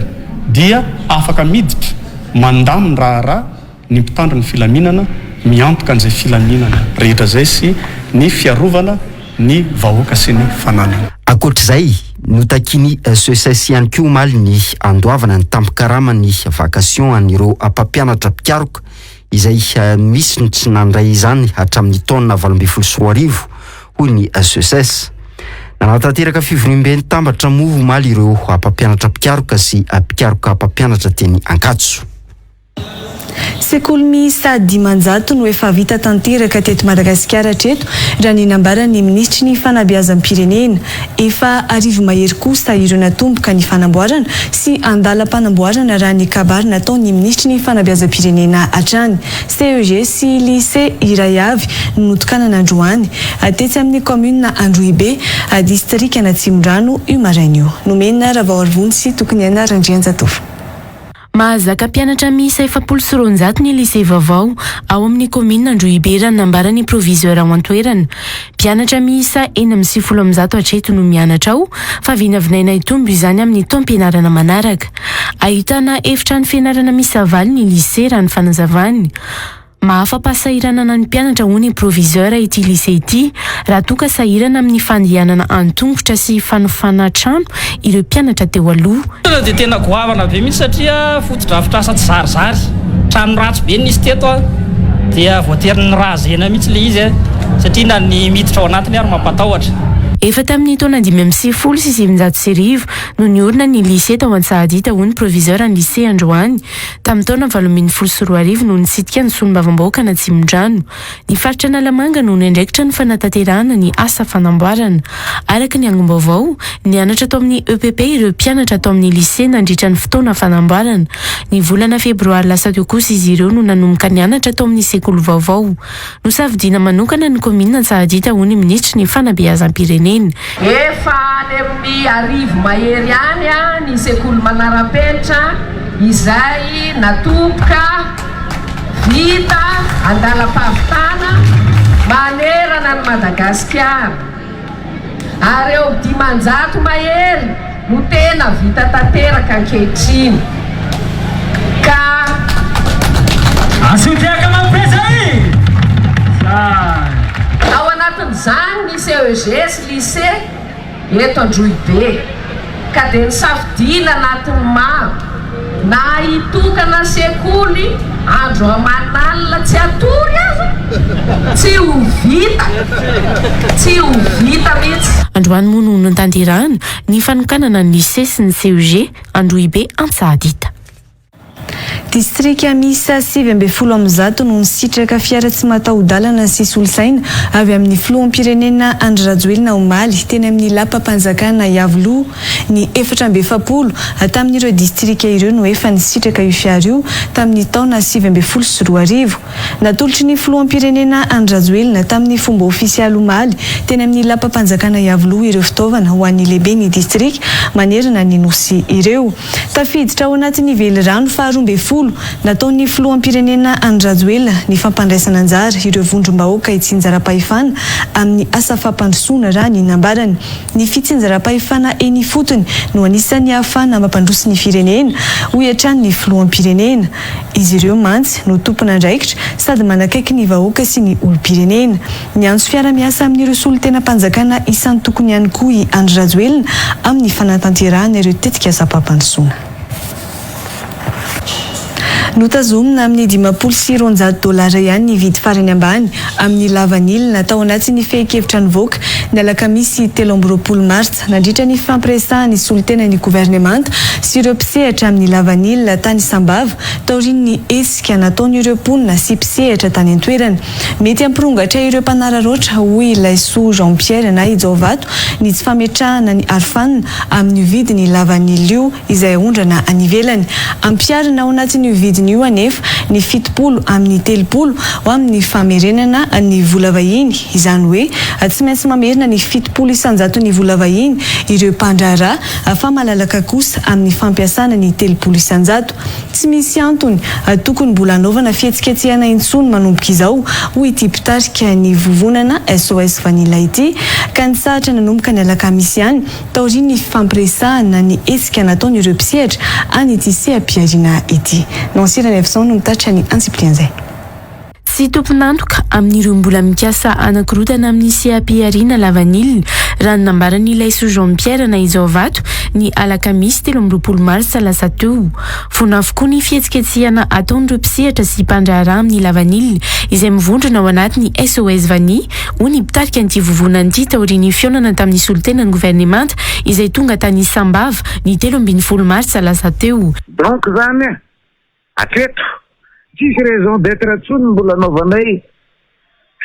dia afaka miditra mandamin-draharaha ny mpitandro ny filaminana miantoka an'izay filaminana rehetra izay sy ny fiarovana ny vahoaka sy ny fananany. Ankoatr'izay, notakian'ny Seces ihany koa omaly ny handoavana ny tambin-karaman'ny vacation an'ireo mpampianatra mpikaroka izay misy no tsy nandray izany hatramin'ny taona 2018, hoy ny Seces. Nanatanteraka fivoriambe nitambatra moa omaly ireo mpampianatra mpikaroka sy mpikaroka mpampianatra teny Ankatso. Sekoly miisa 500 no efa vita tanteraka teto Madagasikara hatreto, raha ny nambaran'ny minisitry ny Fanabeazam-pirenena. Efa arivo mahery kosa ireo natomboka ny fanamboarana sy andalam-panamboarana raha ny kabary nataon'ny minisitry ny fanabeazam-pirenena hatrany. CEG sy Lycée iray avy no notokanana androany tetsy amin'ny kaominina Androhibe, distrikan'Atsimondrano io maraina io. Nomena Ravaoarivony sy Tokiniaina Randrianjatovo. Mahazaka mpianatra miisa 240 ny lycée vaovao ao amin'ny kaominina Androhibe raha ny nambaran'ny proviseur ao an-toerana. Mpianatra miisa 196 hatreto no mianatra ao fa vinavinaina hitombo izany amin'ny taom-pianarana manaraka. Ahitana efitrano fianarana miisa valo ny lycée raha ny fanazavany. Mahafa-pahasahiranana ny mpianatra hoy ny proviseur ity lycée ity raha toa ka sahirana amin'ny fandehanana an-tongotra sy fanofana trano ireo mpianatra teo aloha. Olana dia tena goavana be mihitsy satria fotodrafitrasa tsy zarizary, trano ratsy be nisy teto dia voatery norazena mihitsy ilay izy satria na ny miditra ao anatiny ary mampatahotra. Efa tamin'ny taona 1995 no niorina ny lycée tao Antsahadita, hoy ny proviseur ny lycée androany. Tamin'ny taona 2018 no nitsidika ny solombavambahoakan'Atsimondrano. Ny faritra Analamanga no niandraikitra ny fanatanterahana ny asa fanamboarana. Araka ny angom-baovao, nianatra tao amin'ny EPP ireo mpianatra tao amin'ny lycée nandritra ny fotoana fanamboarana. Ny volana febroary lasa teo kosa izy ireo no nanomboka nianatra tao amin'ny sekoly vaovao. Nosafidiana manokana ny kaominina Antsahadita hoy ny minisitry ny fanabeazam-pirenena. Efa any amin'ny arivo mahery any ny sekoly manara-penitra izay natomboka vita andalam-pahavitana manerana an'i Madagasikara ary eo amin'ny 500 mahery no tena vita tanteraka ankehitriny ka Ao anatin'izany ny CEG sy Lycée eto Androhibe ka dia nisafidiana anatin'ny maro na hitokana sekoly andro aman'alina tsy hatory aza tsy ho vita, tsy ho vita mihitsy. Androany moa no notanterahana ny fanokanana ny Lycée sy ny CEG Androhibe Antsahadita. Distrika miisa 119 no nisitraka fiara tsy mataho-dalana sy solosaina avy amin'ny filoham-pirenena Andry Rajoelina omaly teny amin'ny lapam-panjakana Iavoloha. Ny 44 tamin'ireo distrika ireo no efa nisitraka io fiara io tamin'ny taona 2019. Natolotry ny filoham-pirenena Andry Rajoelina tamin'ny fomba ofisialy omaly teny amin'ny lapam-panjakana Iavoloha ireo fitaovana ho an'ny lehiben'ny distrika manerana ny Nosy ireo. Tafiditra ao anatin'ny velirano faha 12 nataon'ny filoham-pirenena Andry Rajoelina ny fampandraisana anjara ireo vondrom-bahoaka itsinjaram-pahefana amin'ny asa fampandrosoana raha ny nambarany. Ny fitsinjaram-pahefana eny ifotony no anisan'ny ahafahana mampandroso ny firenena, hoy hatrany ny filoham-pirenena. Izy ireo mantsy no tompon'andraikitra sady manakaiky ny vahoaka sy ny olom-pirenena. Niantso fiara-miasa amin'ireo solontenam-panjakana isan-tokony ihany koa i Andry Rajoelina amin'ny fanatanterahana ireo tetikasam-pampandrosoana. Notazomina amin'ny 250 dolara ihany ny vidy farany ambany amin'ny lavanilina tao anatin'ny fehin-kevitra nivoaka ny alakamisy 23 martsa nandritra ny fifampiresahan'ny solontenan'ny governemanta sy ireo mpisehatra amin'ny lavanila tany Sambava taorian'ny hetsika nataon'ireo mponina sy mpisehatra tany an-toerana. Mety hampirongatra ireo mpanararaotra, hoy i Laisoa Jean Pierre na i Jaovato, ny tsy fametrahana ny arofanina amin'io vidiny lavanila io izay aondrana any ivelany. Ampiharina ao anatin'io vidiny io anefa ny 70 amin'ny 30 ho amin'ny famerenana ny vola vahiny, izany hoe tsy maintsy mamerina ny 70 isan-jaton'ny vola vahiny ireo mpandraharaha fa malalaka kosa amin'ny fampiasana ny 30 isan-jato. Tsy misy antony tokony mbola hanaovana fihetsiketsehana intsony manomboka izao, hoy ity mpitarika ny vovonana SOS Vanilla ity, ka nitsahatra nanomboka ny alakamisy ihany taorian'ny fifampiresahana ny hetsika nataon'ireo mpisehatra an'ity seha-pihariana ity. Nancy Ranaivoson no mitatitra ny antsipirian'izay. Tsy tompon'antoka amin'ireo mbola mikasa hanakorontana amin'ny seha-pihariana lavanila, raha ny nambaran'ilay Soa Jean Pierre na i Jaovato, ny alakamisy 23 marsa lasa teo. Foana avokoa ny fihetsiketsehana ataon'ireo mpisehatra sy mpandraharaha amin'ny lavanila izay mivondrona ao anatin'ny SOS Vanille, hoy ny mpitarika an'ity vovonana ity taorian'ny fihaonana tamin'ny solontenan'ny governemanta izay tonga tany Sambava ny 13 martsa lasa teo. Donc zany Hatreto, tsisy raison d'etre intsony ny mbola anaovanay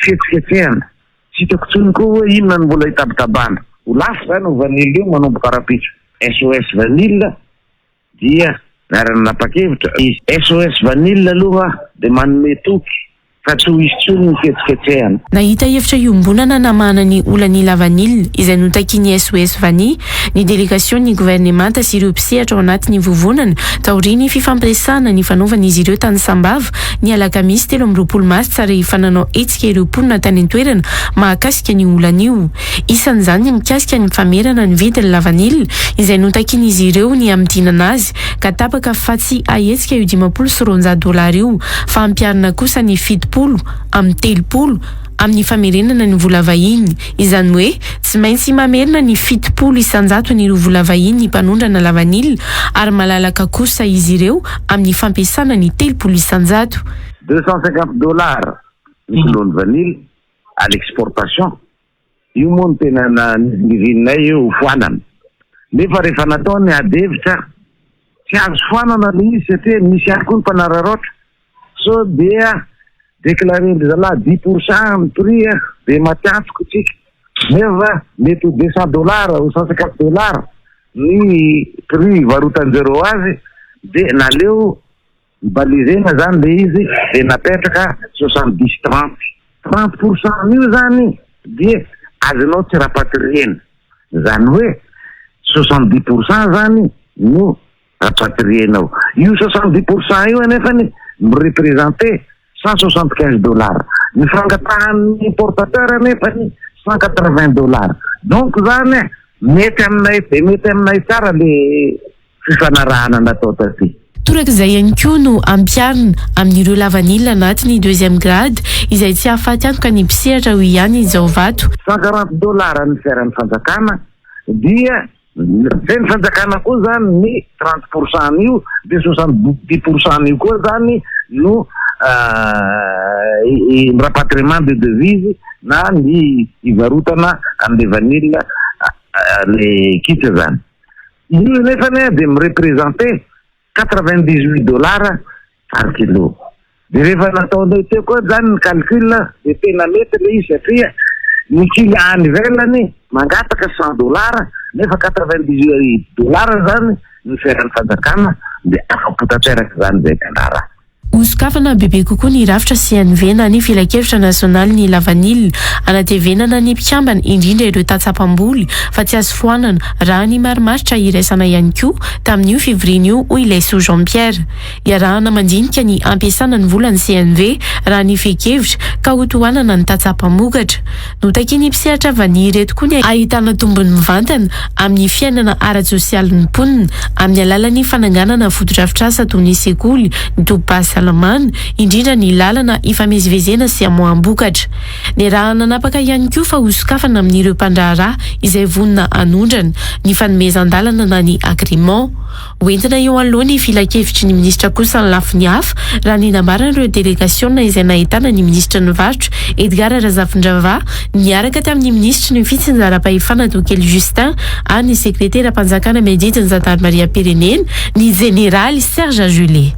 fihetsiketsehana. Tsy hitako intsony koa hoe inona no mbola itabatabana. Ho lafo izany io vanille io manomboka rahampitso. SOS Vanille dia niara-nanapa-kevitra. SOS Vanille aloha dia manome toky fa tsy ho hisy intsony ny fihetsiketsehana. Nahita hevitra iombonana namahana ny olan'ny lavanila izay notakian'ny SOS Vanille ny delegasion'ny governemanta sy ireo mpisehatra ao anatin'ny vovonana taorian'ny fifampiresahana nifanaovan'izy ireo tany Sambava ny alakamisy 23 martsa rehefa nanao hetsika ireo mponina tany an-toerana mahakasika ny olana io. Isan'izany ny mikasika ny famerana ny vidin'ny lavanila izay notakian'izy ireo ny hamidinana azy ka tapaka fa tsy hahetsika io 250 dolara io fa hampiharina kosa ny 70 amin'ny 30 amin'ny famerenana ny vola vahiny. Izany hoe tsy maintsy mamerina ny 70 isan-jaton'ireo vola vahiny ny mpanondrana lavanila ary malalaka kosa izy ireo amin'ny fampiasana ny 30 isan-jato. 250 dollars ny kilon'ny vanille à l'exportation. Io moa no tena nizingirininay hoe hofoanana. Nefa rehefa natao ny ady hevitra, tsy azo foanana ilay izy satria misy ihany koa ny mpanararaotra. Sao dia déclarer-ndry zalahy dix pour cent ny prix dia maty antoka isika. Nefa mety ho deux cent dollars ou cent cinquante dollars ny prix ivarotan-jareo azy dia naleo Nibaliser-na zany le izy de napetraka 70 30. 30 pour cent amin'io zany dia azonao tsy rapatrier-na. Zany hoe 70 pour cent zany no rapatrier-nao. Io 70 pour cent io anefany mi-representer 175 dollars. Ny fangatahan'ny importateur anefany 180 dollars. Donc zany mety aminay de mety aminay tsara le fifanarahana natao taty. Torak'izay ihany koa no ampiharina amin'ireo lavanila anatin'ny deuxième grade izay tsy hahafaty antoka ny mpisehatra hoy ihany i Jaovato. 140 dollars ny fiaran'ny fanjakana dia feno fanjakana koa zany ny 30 pour cent an'io dia 70 pour cent an'io koa zany no ny rapatriement de devise na ny hivarotana an'le vanille le kitra zany. Io nefa anie dia mi-representer 98 dollars par kilo. Dia rehefa nataonay teo koa izany ny calcul dia tena mety ilay izy satria ny kilo any ivelany mangataka 100 dollars nefa 98 dollars izany ny fiaran'ny fanjakana dia afa-po tanteraka izany izay mpandraharaha. Hosokafana bebe kokoa ny rafitra CNV na ny Filankevitra Nasionalin'ny Lavanila, hanatevenana ny mpikambana, indrindra ireo tantsaha mpamboly, fa tsy azo foanana, raha ny marimaritra iraisana ihany koa tamin'io fivoriana io, hoy Laisoa Jean Pierre. Iarahana mandinika ny hampiasana ny volan'ny CNV, raha ny fehin-kevitra, ka hotohanana ny tantsaha mpamokatra. Notakian'ny mpisehatra vania ireto koa ny ahitana tombony mivantana amin'ny fiainana ara-tsosialin'ny mponina amin'ny alalan'ny fananganana fotodrafitrasa toy ny sekoly, ny tobim-pahasalamana, indrindra ny lalana ifamezivezena sy amoaham-bokatra. Niaraha-nanapaka ihany koa fa hosokafana amin'ireo mpandraharaha izay vonona hanondrana ny fanomezan-dalana na ny agrément. Hoentina eo anoloan'ny filankevitry ny minisitra kosa ny lafiny hafa, raha ny nambaran'ireo delegasiona izay nahitana ny minisitry ny varotra, Edgard Razafindravaha, niaraka tamin'ny minisitry ny fitsinjaram-pahefana Tokely Justin ary ny sekreteram-panjakana miadidy ny zandarimariam-pirenena, ny jeneraly Serge Julet.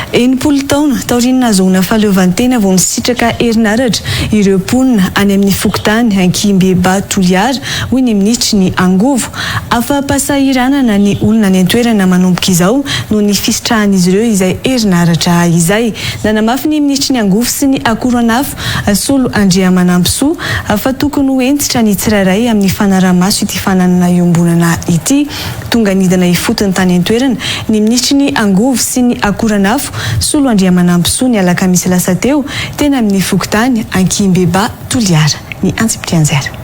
60 taona taorian'ny nahazoana fahaleovantena vao nisitraka herinaratra ireo mponina any amin'ny fokontany Ankihimbeba Toliara, hoy ny minisitry ny Angovo. Afa-pahasahiranana ny olona any an-toerana manomboka izao noho ny fisitrahan'izy ireo izay herinaratra izay. Nanamafy ny minisitry ny Angovo sy ny Akoranafo, Solo Andriamanampisoa, fa tokony ho hentitra ny tsirairay amin'ny fanaraha-maso ity fananana iombonana ity. Tonga nidina ifotony tany an-toerana ny minisitry ny Angovo sy ny Akoranafo, Solo Andriamanampisoa ny alakamisy lasa teo, teny amin'ny fokontany Ankihimbeba, Toliara. Ny antsipirianjera.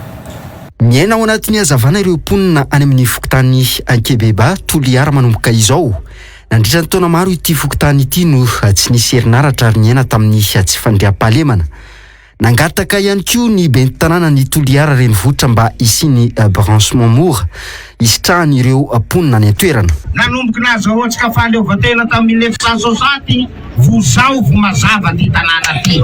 Miaina ao anatin'ny hazavana ireo mponina any amin'ny fokontany Ankebeba, Toliara manomboka izao. Nandritra ny taona maro ity fokontany ity no tsy nisy herinaratra ary niaina tamin'ny tsy fandriampahalemana. Nangataka ihany koa ny ben'ny tanànan'i Toliara renivohitra mba hisian'ny branchement mora hisitrahan'ireo mponina any an-toerana. Nanomboka nahazahoantsika fahaleovantena tamin'ny 1960 vo zao vo mazava ty tanàna ty.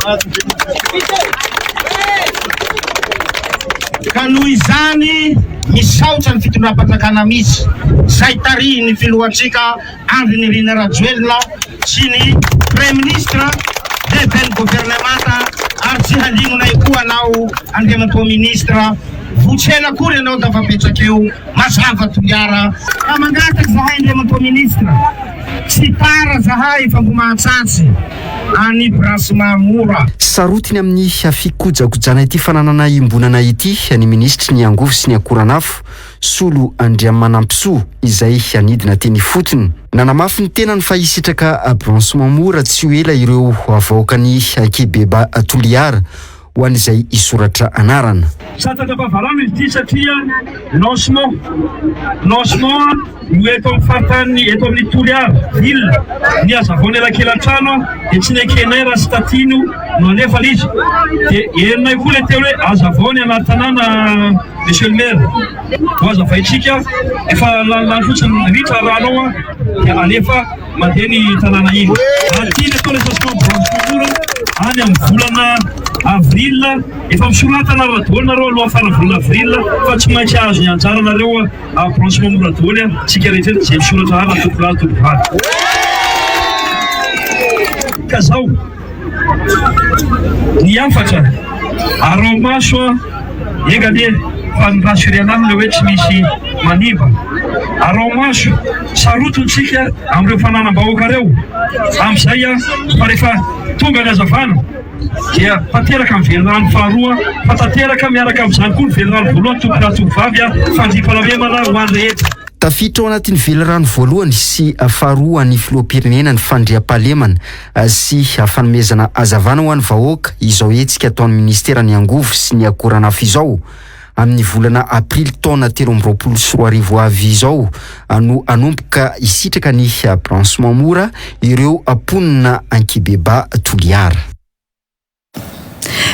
Ka noho izany misaotra ny fitondram-panjakana misy zay tarihin'ny filohantsika Andry Nirina Rajoelina sy ny Praiminisitra, lehiben'ny governemanta ary tsy halinonay koa anao Andriamatoa Ministra, vo tsy ela akory ianao tafapetraka eo, mazava Toliara. Ka mangataka zahay Andriamatoa Ministra, tsy tara zahay fa mbo mahatsatry any branchement mora. Sarotiny amin'ny fikojakojana ity fananana iombonana ity ny minisitry ny angovo sy ny akoranafo, Solo Andriamanampisoa izay hanidina teny ifotony. Nanamafy ny tenany fa hisitraka branchement mora tsy ho ela ireo vahoakan'i Ankibeba Toliara ho an'izay hisoratra anarana. Santatra am-pavarano izy ity satria lancement, lancement no eto amin'ny faritany eto amin'ny Toliara ville, ny hazavao ny elakelan-trano dia tsy nekenay raha tsy taty no no alefa ilay izy, dia henonay koa ilay teny hoe hazavao ny anaty tanàna. Monsieur le maire, ho hazavaintsika, efa lanilany fotsiny ritra rano ao an, dia alefa mandeha ny tanàna iny. Raha tiana atao recensement branche mora any amin'ny volana. avril, efa misorata anarana daholo nareo alohan'ny faran'ny volana avril fa tsy maintsy hahazo ny anjaranareo amin'ny branchement mora daholo tsika rehetra eto izay misoratra anarana tompolahy tompovavy. Ka zao ny hafatra, araho maso an. Enga anie fa ny rassurer anah le hoe tsy misy manimba. Araho maso, sarotiny tsika amin'ireo fananam-bahoaka reo amin'izay fa rehefa tonga ny hazavana dia tanteraka ny velirano faharoa fa tanteraka miaraka amin'izany koa ny velirano voalohany tompolahy tovovavy fandriampahalemana ho an'ny rehetra. Tafiditra ao anatin'ny velirano voalohany sy faharoa an'ny filoham-pirenena ny fandriampahalemana sy fanomezana hazavana ho an'ny vahoaka izao hetsika ataon'ny minisiteran'ny angovo sy ny akoranafo izao. Amin'ny volana aprily taona 2023 ho avy izao no hanomboka hisitraka ny branchement mora ireo mponina Ankibeba Toliara.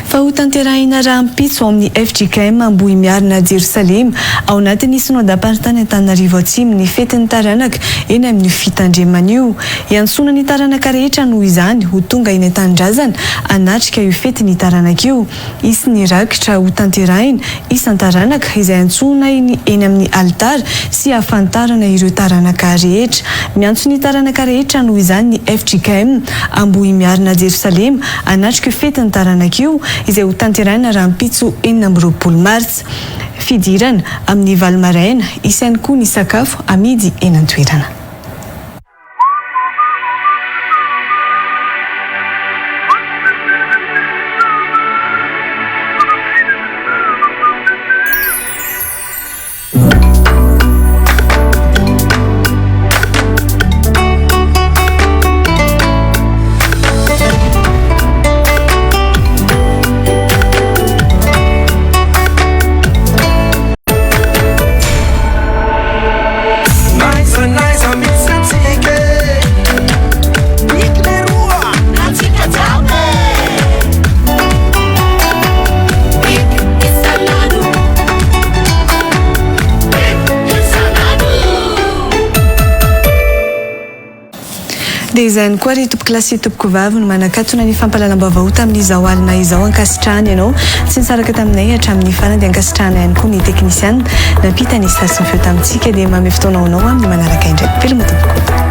Fa hotanterahina rahampitso ao amin'ny fjkm Ambohimiarina Jerosalema, ao anatin'ny Synodam-paritany Antananarivo Atsimo ny fetin'ny taranaka eny amin'io fitandremana io. Iantsoana ny taranaka rehetra noho izany ho tonga eny an-tanindrazana hanatrika io fetin'ny taranaka io. Hisy ny rakitra hotanterahina isan-taranaka izay antsoina eny amin'ny alitara sy hahafantarana ireo taranaka rehetra. Miantso ny taranaka rehetra noho izany ny fjkm Ambohimiarina Jerosalema hanatrika io fetin'ny taranaka io izay hotanterahina rahampitso 26 martsa. Fidirana, amin'ny valo maraina, hisy ihany koa ny sakafo amidy eny an-toerana. Dia izay ihany koa ry tompokolahy sy tompokovavy no manakatona ny fampahalalam-baovao tamin'izao alina izao. Ankasitrahana ianao tsy nisaraka taminay hatramin'ny farany dia ankasitrahana ihany koa ny teknisiana nampita ny sary sy ny feo tamintsika. Dia manome fotoana ho anao amin'ny manaraka indray. Veloma tompoko.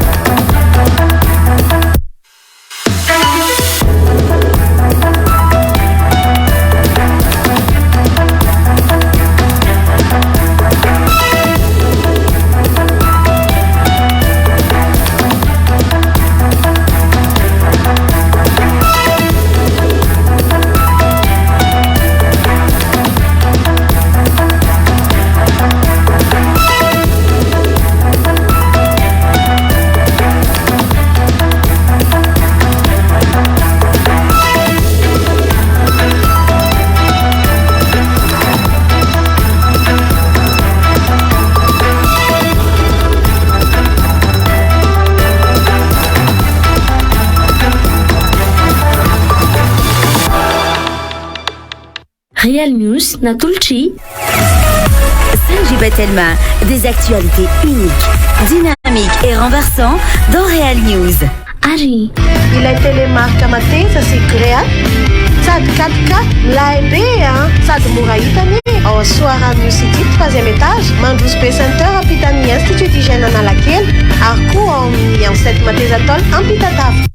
Real News natolotr'i. Sanji Batelma, des actualités uniques, dynamiques et renversants dans Real News. Ary. Ilay telemark mateza sy grey sady 4K milay be an! Sady mora hita anie e! Ao Soarano City, troisième étage, Mandroso Be Center ampitan'ny Institut d'Hygiène Analakely ary koa ao amin'ny Enceinte Mateza Tôle Ampitatafika.